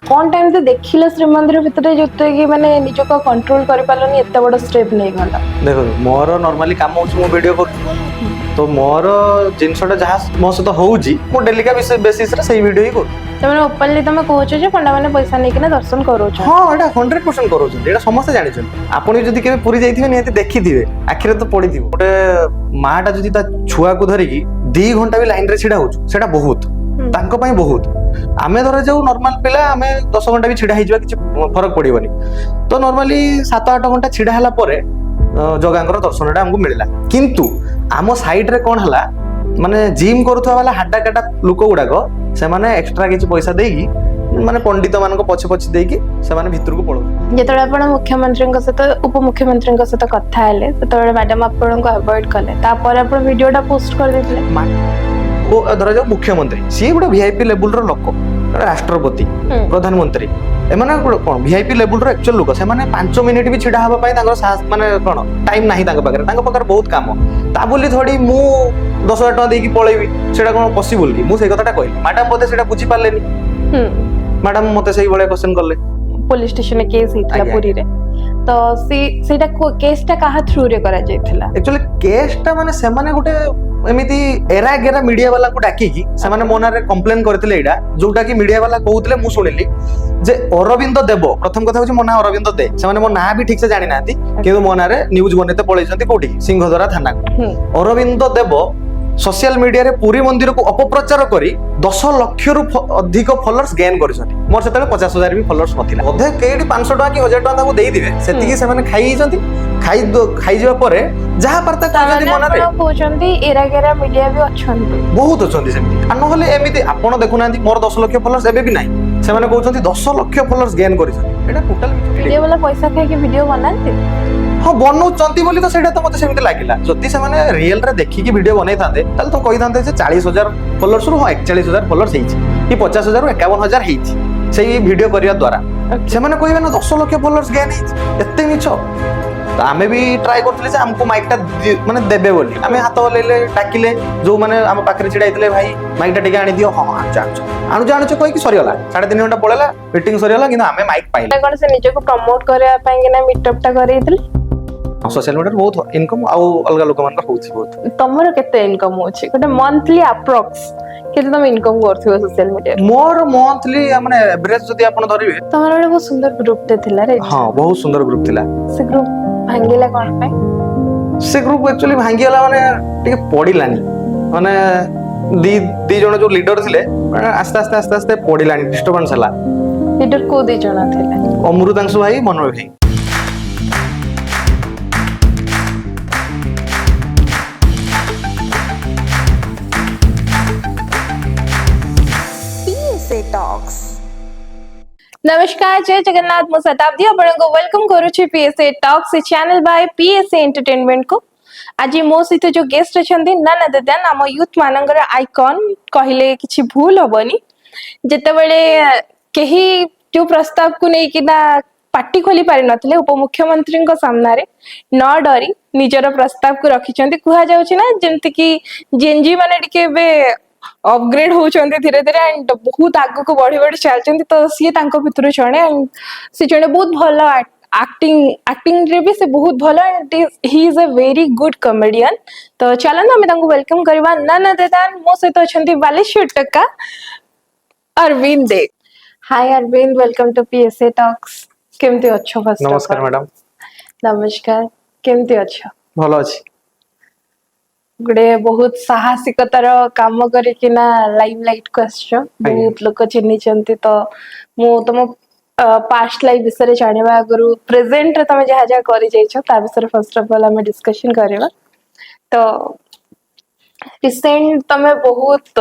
କଣଟା ଏମିତି ଦେଖିଲ ଶ୍ରୀମନ୍ଦିର ଭିତରେ ଯୋଉଥିରେ କି ମାନେ ନିଜକୁ କଣ୍ଟ୍ରୋଲ କରିପାରିଲନି, ଏତେ ବଡ ଷ୍ଟେପ ନେଇଗଲ? ଦେଖନ୍ତୁ, ମୋର ନର୍ମାଲି କାମ ହଉଛି ମୁଁ ଭିଡ଼ିଓ କରୁଛି। ତ ମୋର ଜିନିଷଟା ଯାହା ମୋ ସହିତ ହଉଛି, ମୁଁ ଡେଲିକା ବେସିସରେ ସେଇ ଭିଡ଼ିଓ ହିଁ କରୁଛି। ତମେ ଓପନଲି ତମେ କହୁଛ ଯେ ପଣ୍ଡା ମାନେ ପଇସା ନେଇକିନା ଦର୍ଶନ କରୁଛ? ହଁ, ଏଇଟା 100% କରାଉଛନ୍ତି। ଏଇଟା ସମସ୍ତେ ଜାଣିଛନ୍ତି। ଆପଣ ବି ଯଦି କେବେ ପୁରୀ ଯାଇଥିବେ, ନିହାତି ଦେଖିଥିବେ, ଆଖିରେ ତ ପଡିଥିବ। ଗୋଟେ ମାଟା ଯଦି ତା ଛୁଆକୁ ଧରିକି 2 ଘଣ୍ଟା ବି ଲାଇନରେ ଛିଡା ହଉଛୁ, ସେଇଟା ବହୁତ ତାଙ୍କ ପାଇଁ ବହୁତ। ଆମେ ଧର ଯୋଉ ନର୍ମାଲ ପିଲା, ଆମେ 10 ଘଣ୍ଟା ବି ଛିଡା ହେଇଯିବା, କିଛି ଫରକ ପଡିବନି। ତ ନର୍ମାଲି 7-8 ଘଣ୍ଟା ଛିଡା ହେଲା ପରେ ଜଗାଙ୍କର ଦର୍ଶନଟା ଆମକୁ ମିଳିଲା। କିନ୍ତୁ ଆମ ସାଇଡରେ କଣ ହେଲା, ମାନେ ଜିମ୍ କରୁଥିବା ବାଲା ହାଡା କାଟା ଲୋକ ଗୁଡାକ, ସେମାନେ ଏକ୍ସଟ୍ରା କିଛି ପଇସା ଦେଇକି, ମାନେ ପଣ୍ଡିତ ମାନଙ୍କ ପଛେ ପଛେ ଦେଇକି ସେମାନେ ଭିତରକୁ ପଳଉଛନ୍ତି। ଯେତେବେଳେ ଆପଣ ମୁଖ୍ୟମନ୍ତ୍ରୀଙ୍କ ସହିତ, ଉପମୁଖ୍ୟମନ୍ତ୍ରୀଙ୍କ ସହିତ କଥା ହେଲେ, ସେତେବେଳେ ମ୍ୟାଡାମ ଆପଣଙ୍କୁ ଆଭଏଡ କଲେ। ତାପରେ ଆପଣ ଭିଡିଓଟା ପୋଷ୍ଟ କରିଦେଇଥିଲେ। ଓ ଧରାଯାଉ ମୁଖ୍ୟମନ୍ତ୍ରୀ, ସିଏ ଗୋଟେ ଭିଆଇପି ଲେବୁଲର ଲୋକ, ଗୋଟେ ରାଷ୍ଟ୍ରପତି, ପ୍ରଧାନମନ୍ତ୍ରୀ, ଏମାନେ ଗୋଟେ କଣ ଭିଆଇପି ଲେବୁଲର ଆକ୍ଚୁଆଲ ଲୋକ। ସେମାନେ 5 ମିନିଟ ବି ଛିଡା ହବା ପାଇଁ ତାଙ୍କର ସାହସ, ମାନେ କଣ, ଟାଇମ ନାହିଁ ତାଙ୍କ ପାଖରେ। ତାଙ୍କ ପାଖରେ ବହୁତ କାମ। ତା ବୋଲି ଥୋଡି ମୁଁ 10,000 ଟଙ୍କା ଦେଇକି ପଳେଇବି, ସେଇଟା କଣ ପସିବଲ କି? ମୁଁ ସେଇ କଥାଟା କହିଲି। ମ୍ୟାଡାମ ବୋଧେ ସେଇଟା ବୁଝିପାରିଲେନି। ମ୍ୟାଡାମ ମତେ ସେଇଭଳିଆ କ୍ୱେଶ୍ଚନ କଲେ। ପୋଲିସ ଷ୍ଟେସନରେ କେସ୍ ହେଇଥିଲା ପୁରୀରେ, ତ ସେ ସେଇଟା କେସ୍ଟା କାହା ଥ୍ରୁରେ କରାଯାଇଥିଲା? ଆକ୍ଚୁଆଲି କେସ୍ଟା ମାନେ ସେମାନେ ଗୋଟେ ଏମିତି ଏରା ଗେରା ମିଡିଆ ବାଲାଙ୍କୁ ଡାକିକି ସେମାନେ ମୋ ନାଁରେ କମ୍ପ୍ଲେନ କରିଥିଲେ। ଏଇଟା ଯୋଉଟା କି ମିଡିଆ ବାଲା କହୁଥିଲେ, ମୁଁ ଶୁଣିଲି ଯେ ଅରବିନ୍ଦ ଦେବ। ପ୍ରଥମ କଥା ହଉଛି ମୋ ନାଁ ଅରବିନ୍ଦ ଦେ। ସେମାନେ ମୋ ନାଁ ବି ଠିକ ସେ ଜାଣିନାହାନ୍ତି, କିନ୍ତୁ ମୋ ନାଁରେ ନ୍ୟୁଜ ବନେଇତେ ପଳେଇଛନ୍ତି। କୋଉଠିକି? ସିଂହଦ୍ୱାର ଥାନାକୁ। ଅରବିନ୍ଦ ଦେବ ସୋସିଆଲ ମିଡିଆରେ ପୁରୀ ମନ୍ଦିରକୁ ଅପପ୍ରଚାର କରି 10 ଲକ୍ଷରୁ ଅଧିକ ଫଲୋଅର୍ସ ଗେନ୍ କରିଛନ୍ତି। ମୋର ସେତେବେଳେ 50,000 ବି ଫଲୋଅର୍ସ ନଥିଲା। ବୋଧେ କେଇଠି 500 ଟଙ୍କା କି 1000 ଟଙ୍କା ତାଙ୍କୁ ଦେଇଥିବେ, ସେତିକି ସେମାନେ ଖାଇଯାଇଛନ୍ତି। ଖାଇଯିବା ପରେ ଯାହା ପାରତା କହିଛନ୍ତି ତାମାନେ ମନରେ। ଆପଣ କହୁଛନ୍ତି ଏରା ଗେରା ମିଡିଆ ବି ଅଛନ୍ତି? ବହୁତ ଅଛନ୍ତି ସେମିତି। ଆଉ ନହେଲେ ଏମିତି ଆପଣ ଦେଖୁନାହାନ୍ତି, ମୋର 10 ଲକ୍ଷ ଫଲୋଅର୍ସ ଏବେ ବି ନାହିଁ, ସେମାନେ କହୁଛନ୍ତି 10 ଲକ୍ଷ ଫଲୋଅର୍ସ ଗେନ୍ କରିଛନ୍ତି। ଏଇଟା ଟୋଟାଲ ମିଡିଆ ବାଲା ପଇସା ଖାଇକି ଭିଡିଓ ବନାନ୍ତି? ହଁ, ବନଉଛନ୍ତି ବୋଲି ତ ସେଇଟା ତ ମତେ ସେମିତି ଲାଗିଲା। ଯଦି ସେମାନେ ରିଏଲ ରେ ଦେଖିକି ଭିଡିଓ ବନେଇଥାନ୍ତେ, ତାହେଲେ ତ କହିଥାନ୍ତେ ଯେ 40,000 ଫଲୋଅର୍ସରୁ ହଁ 41,000 ଫଲୋଅର୍ସ ହେଇଛି କି 50,000ରୁ 51,000 ହେଇଛି ସେଇ ଭିଡିଓ କରିବା ଦ୍ୱାରା। ସେମାନେ କହିବେ ନା 10 ଲକ୍ଷ ଫଲୋଅର୍ସ ଗେନ୍ ହେଇଛି, ଏତେ ମିଛ। ତ ଆମେ ବି ଟ୍ରାଏ କରୁଥିଲେ ଯେ ଆମକୁ ମାଇକଟା ମାନେ ଦେବେ ବୋଲି। ଆମେ ହାତ ହଲେଇଲେ, ଡାକିଲେ, ଯୋଉମାନେ ଆମ ପାଖରେ ଛିଡା ହେଇଥିଲେ, ଭାଇ, ମାଇକଟା ଟିକେ ଆଣିଦିଅ। ହଁ ହଁ, ଆଣୁଛୁ ଆଣୁଛୁ ଆଣୁଛୁ ଆଣୁଛୁ କହିକି ସରିଗଲା। 3.5 ଘଣ୍ଟା ପଳେଇଲା, ମିଟିଂ ସରିଗଲା, କିନ୍ତୁ ଆମେ ମାଇକ ପାଇଲେ। କଣ ସେ ନିଜକୁ ପ୍ରମୋଟ କରିବା ପାଇଁ କିନା ମିଟଅପ୍ ଟା କରେଇଥିଲେ? ସୋସିଆଲ ମିଡିଆରେ ବହୁତ ଇନକମ୍ ଆଉ ଅଲଗା ଲୋକମାନଙ୍କର ହଉଛି ବହୁତ। ତମର କେତେ ଇନକମ୍ ହଉଛି? ଗୋଟେ ମନ୍ଥଲି ଆପ୍ରୋକ୍ସ କେତେ ତମେ ଇନକମ୍ କରୁଥିବ ସୋସିଆଲ ମିଡିଆରେ? ମୋର ମନ୍ଥଲି ମାନେ ଏଭରେଜ ଯଦି ଆପଣ ଧରିବେ ତମର ଗୋଟେ ବହୁତ ସୁନ୍ଦର ଗ୍ରୁପ ଟେ ଥିଲା ରେ। ହଁ, ବହୁତ ସୁନ୍ଦର ଗ୍ରୁପ ଥିଲା। ସେ ଗ୍ରୁପ ଭାଙ୍ଗିଲା କଣ ପାଇଁ? ସେ ଗ୍ରୁପ ଆକ୍ଚୁଆଲି ଭାଙ୍ଗିଗଲା, ମାନେ ଟିକେ ପଡିଲାନି, ମାନେ ଦି ଦି ଜଣ ଯୋଉ ଲିଡର ଥିଲେ, ମାନେ ଆସ୍ତେ ଆସ୍ତେ ଆସ୍ତେ ଆସ୍ତେ ପଡିଲାଣି, ଡିଷ୍ଟର୍ବାନ୍ସ ହେଲା। ଲିଡର କୋଉ ଦି ଜଣ ଥିଲେ? ଅମୃତାଂଶୁ ଭାଇ, ମନୋଜ ଭାଇ। PSA Talks. ନମସ୍କାର, ଜୟ ଜଗନ୍ନାଥ। ମୁଁ ଶତାବ୍ଦୀ ଆପଣଙ୍କୁ welcome କରୁଛି PSA talks channel by PSA entertainment କୁ। ଆଜି ମୋ ସହିତ ଯୋଉ ଗେଷ୍ଟ ଅଛନ୍ତି, ନନ୍ ଅଦର ଦେନ୍ ଆମ ୟୁଥ ମାନଙ୍କର ଆଇକନ୍ କହିଲେ କିଛି ଭୁଲ ହବନି। ଯେତେବେଳେ କେହି ଯୋଉ ପ୍ରସ୍ତାବକୁ ନେଇକିନା ପାଟି ଖୋଲି ପାରିନଥିଲେ, ଉପମୁଖ୍ୟମନ୍ତ୍ରୀଙ୍କ ସାମ୍ନାରେ ନ ଡରି ନିଜର ପ୍ରସ୍ତାବକୁ ରଖିଛନ୍ତି। କୁହାଯାଉଛି ନା, ଯେମିତି କି ଜେନଜି ମାନେ ଟିକେ ଏବେ ଅପଗ୍ରେଡ ହଉଛନ୍ତି ଧୀରେ ଧୀରେ ଆଣ୍ଡ ବହୁତ ଆଗକୁ ବଢି ବଢି ଚାଲିଛନ୍ତି, ତ ସିଏ ତାଙ୍କ ଭିତରୁ ଜଣେ। ଆଣ୍ଡ ସେ ଜଣେ ବହୁତ ଭଲ ଆକ୍ଟିଂ ଆକ୍ଟିଂରେ ବି ସେ ବହୁତ ଭଲ and he is a very good comedian। ତ ଚାଲନ୍ତୁ ଆମେ ତାଙ୍କୁ welcome କରିବା। ନନ୍ ଅଦର ଦ୍ୟାନ୍ ମୋ ସହିତ ଅଛନ୍ତି ବାଲେଶ୍ୱର ଟୋକା Arabinda De. Hi Arabinda, welcome to PSA Talks। କେମିତି ଅଛ ଫାର୍ଷ୍ଟ? ନମସ୍କାର ମ୍ୟାଡାମ। ନମସ୍କାର, କେମିତି ଅଛ? ଭଲ ଅଛି। ଗୋଟେ ବହୁତ ସାହସିକତାର କାମ କରିକିନା ଲାଇମ୍ ଲାଇଟ୍ କୁ ଆସିଛ, ବହୁତ ଲୋକ ଚିହ୍ନିଛନ୍ତି। ତ ମୁଁ ତମ ପାଷ୍ଟ ଲାଇଫ ବିଷୟରେ ଜାଣିବା ଆଗରୁ ପ୍ରେଜେଣ୍ଟରେ ତମେ ଯାହା ଯାହା କରିଯାଇଛ, ତା ବିଷୟରେ ଫାର୍ଷ୍ଟ ଅଫ ଅଲ୍ ଆମେ ଡିସ୍କସନ କରିବା। ତ ରିସେଣ୍ଟ ତମେ ବହୁତ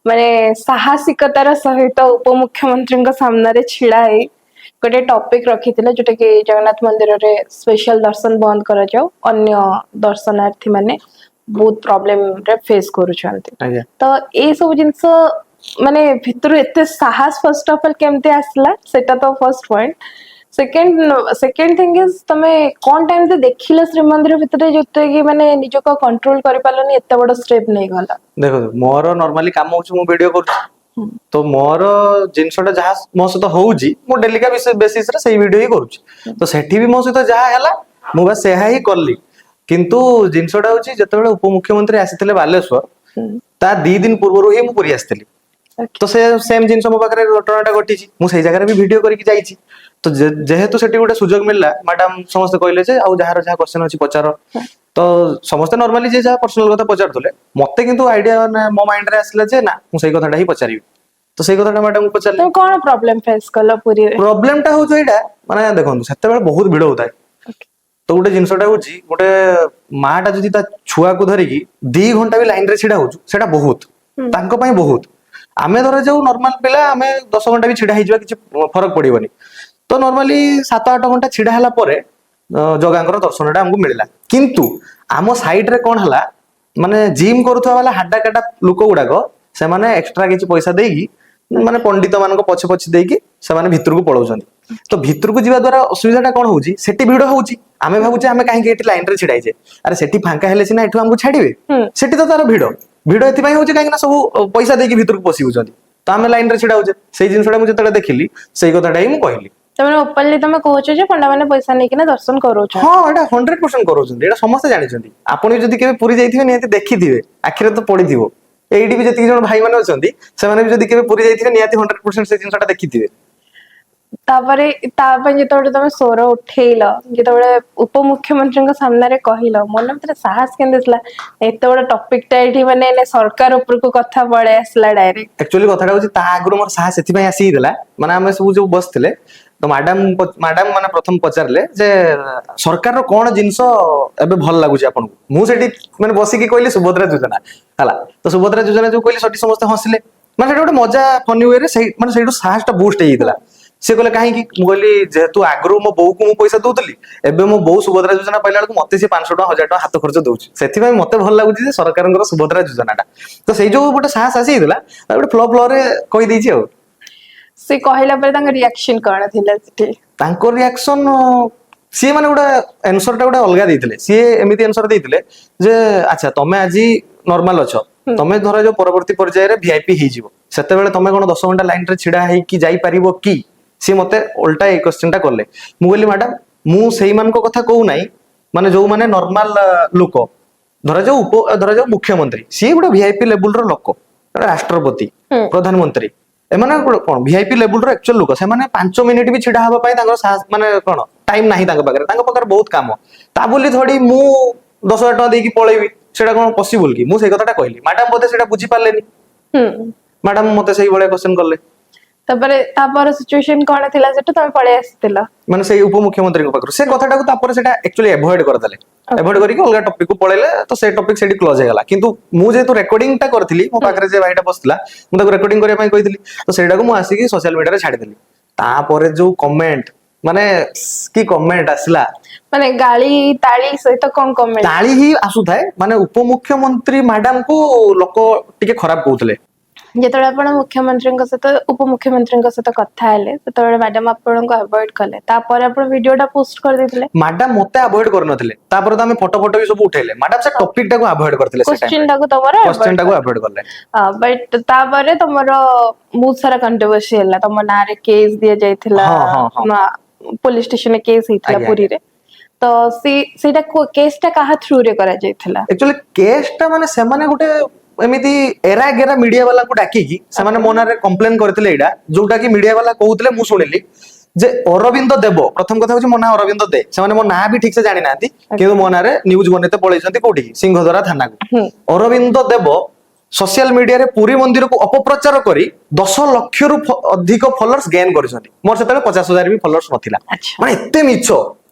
ମାନେ ସାହସିକତାର ସହିତ ଉପମୁଖ୍ୟମନ୍ତ୍ରୀଙ୍କ ସାମ୍ନାରେ ଛିଡା ହେଇ ଗୋଟେ ଟପିକ ରଖିଥିଲେ, ଯୋଉଟା କି ଜଗନ୍ନାଥ ମନ୍ଦିରରେ ସ୍ପେଶାଲ ଦର୍ଶନ ବନ୍ଦ କରାଯାଉ, ଅନ୍ୟ ଦର୍ଶନାର୍ଥୀ ମାନେ ବହୁତ ପ୍ରୋବ୍ଲେମ ରେ ଫେସ୍ କରୁଛନ୍ତି। ତ ଏଇ ସବୁ ଜିନିଷ ମାନେ ଭିତରୁ ଏତେ ସାହସ ଫାର୍ଷ୍ଟ ଅଫ ଅଲ୍ କେମିତି ଆସିଲା, ସେଟା ତ first point. Second thing is ତମେ କଣଟା ଏମିତି ଦେଖିଲ ଶ୍ରୀମନ୍ଦିର ଭିତରେ ଯୋଉଥିରେ କି ମାନେ ନିଜକୁ କଣ୍ଟ୍ରୋଲ କରିପାରିଲନି, ଏତେ ବଡ ଷ୍ଟେପ ନେଇଗଲ? ଦେଖନ୍ତୁ, ମୋର ନର୍ମାଲି କାମ ହଉଛି ମୁଁ ଭିଡିଓ କରୁଛି। ତ ମୋର ଜିନିଷଟା ଯାହା ମୋ ସହିତ ହଉଛି, ମୁଁ ଡେଲିକା ବେସିସରେ ସେଇ ଭିଡିଓ ହିଁ କରୁଛି। ତ ସେଠି ବି ମୋ ସହିତ ଯାହା ହେଲା, ମୁଁ ବାସ୍ ସେହା ହିଁ କଲି। କିନ୍ତୁ ଜିନିଷଟା ହଉଛି, ଯେତେବେଳେ ଉପମୁଖ୍ୟମନ୍ତ୍ରୀ ଆସିଥିଲେ ବାଲେଶ୍ୱର, ତା 2 ଦିନ ପୂର୍ବରୁ ହିଁ ମୁଁ ପୁରୀ ଆସିଥିଲି। ତ ସେ ସେମ୍ ଜିନିଷ ମୋ ପାଖରେ ଘଟଣାଟା ଘଟିଛି। ମୁଁ ସେଇ ଜାଗାରେ ବି ଭିଡିଓ କରିକି ଯାଇଛି। ତ ଯେହେତୁ ସେଠି ଗୋଟେ ସୁଯୋଗ ମିଳିଲା, ମ୍ୟାଡାମ ସମସ୍ତେ କହିଲେ ଯେ ଆଉ ଯାହାର ଯାହା କ୍ୱେଶ୍ଚନ ଅଛି ପଚାର। ତ ସମସ୍ତେ ନର୍ମାଲି ଯିଏ ଯାହା ପର୍ସନାଲ କଥା ପଚାରୁଥିଲେ। ମତେ କିନ୍ତୁ ଆଇଡିଆ, ମାନେ ମୋ ମାଇଣ୍ଡରେ ଆସିଲା ଯେ ନା, ମୁଁ ସେଇ କଥାଟା ହିଁ ପଚାରିବି। ତ ସେଇ କଥାଟା ମ୍ୟାଡାମକୁ ପଚାରିଲି। ତମେ କଣ ପ୍ରୋବ୍ଲେମ ଫେସ୍ କଲ ପୁରୀରେ? ପ୍ରୋବ୍ଲେମ ଟା ହଉଛି ଏଇଟା, ମାନେ ଦେଖନ୍ତୁ, ସେତେବେଳେ ବହୁତ ଭିଡ ହଉଥାଏ। ତ ଗୋଟେ ଜିନିଷଟା ହଉଛି, ଗୋଟେ ମାଟା ଯଦି ତା ଛୁଆକୁ ଧରିକି 2 ଘଣ୍ଟା ବି ଲାଇନ ରେ ଛିଡା ହଉଛୁ, ସେଟା ବହୁତ, ତାଙ୍କ ପାଇଁ ବହୁତ। ଆମେ ଧର ଯୋଉ ନର୍ମାଲ ପିଲା, ଆମେ 10 ଘଣ୍ଟା ବି ଛିଡା ହେଇଯିବା, କିଛି ଫରକ ପଡିବନି। ତ ନର୍ମାଲି 7-8 ଘଣ୍ଟା ଛିଡା ହେଲା ପରେ ଜଗାଙ୍କର ଦର୍ଶନଟା ଆମକୁ ମିଳିଲା। କିନ୍ତୁ ଆମ ସାଇଡ ରେ କଣ ହେଲା, ମାନେ ଜିମ୍ କରୁଥିବା ବାଲା ହାଡା କାଟା ଲୋକ ଗୁଡାକ, ସେମାନେ ଏକ୍ସଟ୍ରା କିଛି ପଇସା ଦେଇକି, ମାନେ ପଣ୍ଡିତ ମାନଙ୍କ ପଛେ ପଛେ ଦେଇକି ସେମାନେ ଭିତରକୁ ପଳଉଛନ୍ତି। ତ ଭିତରକୁ ଯିବା ଦ୍ଵାରା ଅସୁବିଧାଟା କଣ ହଉଛି? ସେଠି ଭିଡ ହଉଛି। ଆମେ ଭାବୁଛେ ଆମେ କାହିଁକି ଏଠି ଲାଇନ ରେ ଛିଡା ହେଇଛେ। ଆରେ, ସେଠି ଫାଙ୍କା ହେଲେ ସିନା ଏଠୁ ଆମକୁ ଛାଡିବେ। ସେଠି ତ ତାର ଭିଡ ଭିଡ ଏଥିପାଇଁ ହଉଛି କାହିଁକି ନା ସବୁ ପଇସା ଦେଇକି ଭିତରକୁ ପଶି ଯାଉଛନ୍ତି। ତ ଆମେ ଲାଇନ ରେ ଛିଡା ହଉଛେ। ସେଇ ଜିନିଷଟା ମୁଁ ଯେତେବେଳେ ଦେଖିଲି, ସେଇ କଥାଟା ହିଁ ମୁଁ କହିଲି। ତମେ ଓପନଲି ତମେ କହୁଛ ଯେ ପଣ୍ଡା ମାନେ ପଇସା ନେଇକିନା ଦର୍ଶନ କରୁଛନ୍ତି? ହଁ, ଏଇଟା 100% କରାଉଛନ୍ତି। ଏଇଟା ସମସ୍ତେ ଜାଣିଛନ୍ତି। ଆପଣ ବି ଯଦି କେବେ ପୁରୀ ଯାଇଥିବେ, ନିହାତି ଦେଖିଥିବେ, ଆଖିରେ ତ ପଡିଥିବ। ଏଇଠି ବି ଯେତିକି ଜଣ ଭାଇମାନେ ଅଛନ୍ତି, ସେମାନେ ବି ଯଦି କେବେ ପୁରୀ ଯାଇଥିବେ, ନିହାତି 100% ସେ ଜିନିଷଟା ଦେଖିଥିବେ। ତାପରେ ତା ପାଇଁ ଯେତେବେଳେ ତମେ ସ୍ୱର ଉଠେଇଲ, ଯେତେବେଳେ ଉପମୁଖ୍ୟମନ୍ତ୍ରୀଙ୍କ ସାମ୍ନାରେ କହିଲ, ମନ ଭିତରେ ସାହସ କେମିତି ଥିଲା? ଏତେ ବଡ ଟପିକ ଟା ଏଇଠି ମାନେ ଏଇନେ ସରକାର ଉପରକୁ କଥା ପଳେଇ ଆସିଲା ଡାଇରେକ୍ଟ। ଆକ୍ଚୁଆଲି କଥାଟା ହଉଛି, ତା ଆଗରୁ ମୋର ସାହସ ସେଥିପାଇଁ ଆସିଯାଇଥିଲା, ମାନେ ଆମେ ସବୁ ଯୋଉ ବସିଥିଲେ, ତ ମ୍ୟାଡାମ ମ୍ୟାଡାମ ମାନେ ପ୍ରଥମ ପଚାରିଲେ ଯେ ସରକାରର କଣ ଜିନିଷ ଏବେ ଭଲ ଲାଗୁଛି ଆପଣଙ୍କୁ? ମୁଁ ସେଠି ମାନେ ବସିକି କହିଲି ସୁଭଦ୍ରା ଯୋଜନା ହେଲା। ତ ସୁଭଦ୍ରା ଯୋଜନା ଯୋଉ କହିଲି, ସେଠି ସମସ୍ତେ ହସିଲେ। ମାନେ ସେଟା ଗୋଟେ ମଜା ଫନି ୱେରେ। ସେଇ ମାନେ ସେଇଠୁ ସାହସଟା ବୁଷ୍ଟ ହେଇଯାଇଥିଲା। ସେ କହିଲେ କାହିଁକି? ମୁଁ କହିଲି, ଯେହେତୁ ଆଗରୁ ମୋ ବୋଉକୁ ମୁଁ ପଇସା ଦଉଥିଲି, ଏବେ ମୋ ବୋଉ ସୁଭଦ୍ରା ଯୋଜନା ପାଇଲା ବେଳକୁ ମତେ ସେ 500 ଟଙ୍କା, 1000 ଟଙ୍କା ହାତ ଖର୍ଚ୍ଚ ଦଉଛି। ସେଥିପାଇଁ ମତେ ଭଲ ଲାଗୁଛି ଯେ ସରକାରଙ୍କର ସୁଭଦ୍ରା ଯୋଜନାଟା। ତ ସେଇ ଯୋଉ ଗୋଟେ ସାହସ ଆସିଯାଇଥିଲା, ଗୋଟେ ଫ୍ଲୋ ଫ୍ଲୋରେ କହିଦେଇଛି ଆଉ। ସେ କହିଲା ପରେ ତାଙ୍କ ରିଆକ୍ସନ କଣ ଥିଲା ସେଠି? ତାଙ୍କ ରିଆକ୍ସନ, ସିଏ ମାନେ ଗୋଟେ ଆନ୍ସର ଟା ଗୋଟେ ଅଲଗା ଦେଇଥିଲେ। ସିଏ ଏମିତି ଆନ୍ସର ଦେଇଥିଲେ ଯେ ଆଚ୍ଛା, ତମେ ଆଜି ନର୍ମାଲ ଅଛ, ତମେ ଧର ଯୋଉ ପରବର୍ତ୍ତୀ ପର୍ଯ୍ୟାୟରେ ଭିଆଇପି ହେଇଯିବ, ସେତେବେଳେ ତମେ କଣ 10 ଘଣ୍ଟା ଲାଇନ ରେ ଛିଡା ହେଇକି ଯାଇପାରିବ କି? ସିଏ ମତେ ଓଲଟା ଏଇ କ୍ୱେଶ୍ଚନ ଟା କଲେ। ମୁଁ କହିଲି, ମ୍ୟାଡାମ, ମୁଁ ସେଇମାନଙ୍କ କଥା କହୁନାହିଁ, ମାନେ ଯୋଉମାନେ ନର୍ମାଲ ଲୋକ। ଧରାଯାଉ ଧରାଯାଉ ମୁଖ୍ୟମନ୍ତ୍ରୀ, ସିଏ ଗୋଟେ ଭିଆଇପି ଲେବୁଲର ଲୋକ, ଗୋଟେ ରାଷ୍ଟ୍ରପତି, ପ୍ରଧାନମନ୍ତ୍ରୀ, ଏମାନେ ଗୋଟେ କଣ ଭିଆଇପି ଲେବୁଲର ଆକ୍ଚୁଆଲ ଲୋକ। ସେମାନେ 5 ମିନିଟ ବି ଛିଡା ହବା ପାଇଁ ତାଙ୍କର ସାହସ, ମାନେ କଣ, ଟାଇମ ନାହିଁ ତାଙ୍କ ପାଖରେ। ତାଙ୍କ ପାଖରେ ବହୁତ କାମ। ତା ବୋଲି ଥୋଡି ମୁଁ 10,000 ଟଙ୍କା ଦେଇକି ପଳେଇବି, ସେଇଟା କଣ ପସିବଲ କି? ମୁଁ ସେଇ କଥାଟା କହିଲି। ମ୍ୟାଡାମ ବୋଧେ ସେଇଟା ବୁଝିପାରିଲେନି। ମ୍ୟାଡାମ ମତେ ସେଇଭଳିଆ କ୍ୱେଶ୍ଚନ କଲେ। ତାପରେ ତାପର ସିଚୁଏସନ କଣ ଥିଲା ସେଠୁ? ତମେ ପଳେଇ ଆସିଥିଲ? ମାନେ ସେଇ ଉପମୁଖ୍ୟମନ୍ତ୍ରୀଙ୍କ ପାଖରୁ ସେ କଥାଟାକୁ ତାପରେ ସେଟା ଆକ୍ଚୁଆଲି ଆଭଏଡ କରିଦେଲେ। ଆଭଏଡ କରିକି ଅଲଗା ଟପିକ କୁ ପଳେଇଲେ। ତ ସେ ଟପିକ ସେଠି କ୍ଲୋଜ ହେଇଗଲା। କିନ୍ତୁ ମୁଁ ଯେହେତୁ ରେକର୍ଡିଂ ଟା କରିଥିଲି, ମୋ ପାଖରେ ଯେ ଭାଇଟା ବସିଥିଲା, ମୁଁ ତାକୁ ରେକର୍ଡିଂ କରିବା ପାଇଁ କହିଥିଲି। ତ ସେଇଟାକୁ ମୁଁ ଆସିକି ସୋସିଆଲ ମିଡିଆରେ ଛାଡିଦେଲି। ତାପରେ ଯୋଉ କମେଣ୍ଟ, ମାନେ କି କମେଣ୍ଟ ଆସିଲା! ମାନେ ଗାଳି ତାଳି ସହିତ କଣ କମେଣ୍ଟ? ତାଳି ହିଁ ଆସୁଥାଏ। ମାନେ ଉପମୁଖ୍ୟମନ୍ତ୍ରୀ ମ୍ୟାଡାମ କୁ ଲୋକ ଟିକେ ଖରାପ କହୁଥିଲେ। ଯେତେବେଳେ ଆପଣ ମୁଖ୍ୟମନ୍ତ୍ରୀଙ୍କ ସହିତ, ଉପମୁଖ୍ୟମନ୍ତ୍ରୀଙ୍କ ସହିତ କଥା ହେଲେ, ସେତେବେଳେ ମ୍ୟାଡାମ ଆପଣଙ୍କୁ ଆଭଏଡ କଲେ। ତାପରେ ଆପଣ ଭିଡିଓ ଟା ପୋଷ୍ଟ କରିଦେଇଥିଲେ? ମ୍ୟାଡାମ ମତେ ଆଭଏଡ କରିନଥିଲେ। ତାପରେ ତ ଆମେ ଫଟୋ ଫଟୋ ବି ସବୁ ଉଠେଇଲେ। ମ୍ୟାଡାମ ସେ ଟପିକ ଟାକୁ ଆଭଏଡ କରିଥିଲେ ସେ। କ୍ୱେଶ୍ଚିନ୍ ଟାକୁ ତମର କ୍ୱେଶ୍ଚିନ୍ ଟାକୁ ଆଭଏଡ କଲେ। ବଟ୍ ତାପରେ ତମର ବହୁତ ସାରା କଣ୍ଟ୍ରୋଭର୍ସି ହେଲା। ତମ ନାଁରେ କେସ୍ ଦିଆଯାଇଥିଲା। ହଁ, ହଁ, ହଁ। ପୋଲିସ ଷ୍ଟେସନରେ କେସ୍ ହେଇଥିଲା ପୁରୀରେ। ତ ସେ ସେଇଟା କେସ୍ ଟା କାହା ଥ୍ରୁ ରେ କରାଯାଇଥିଲା? ଆକ୍ଚୁଆଲି କେସ୍ ଟା ମାନେ ସେମାନେ ଗୋଟେ ଏମିତି ଏରା ଗେରା ମିଡିଆ ବାଲାଙ୍କୁ ଡାକିକି ସେମାନେ ମୋ ନାଁରେ କମ୍ପ୍ଲେନ କରିଥିଲେ। ଏଇଟା ଯୋଉଟା କି ମିଡିଆ ବାଲା କହୁଥିଲେ, ମୁଁ ଶୁଣିଲି ଯେ ଅରବିନ୍ଦ ଦେବ। ପ୍ରଥମ କଥା ହଉଛି, ମୋ ନାଁ ଅରବିନ୍ଦ ଦେ। ସେମାନେ ମୋ ନାଁ ବି ଠିକ ସେ ଜାଣିନାହାନ୍ତି, କିନ୍ତୁ ମୋ ନାଁରେ ନ୍ୟୁଜ ବନେଇତେ ପଳେଇଛନ୍ତି। କୋଉଠିକି? ସିଂହଦ୍ୱାର ଥାନାକୁ। ଅରବିନ୍ଦ ଦେବ ସୋସିଆଲ ମିଡିଆରେ ପୁରୀ ମନ୍ଦିରକୁ ଅପପ୍ରଚାର କରି 10 ଲକ୍ଷରୁ ଅଧିକ ଫଲୋଅର୍ସ ଗେନ୍ କରିଛନ୍ତି। ମୋର ସେତେବେଳେ 50,000 ବି ଫଲୋଅର୍ସ ନଥିଲା। ମାନେ ଏତେ ମିଛ।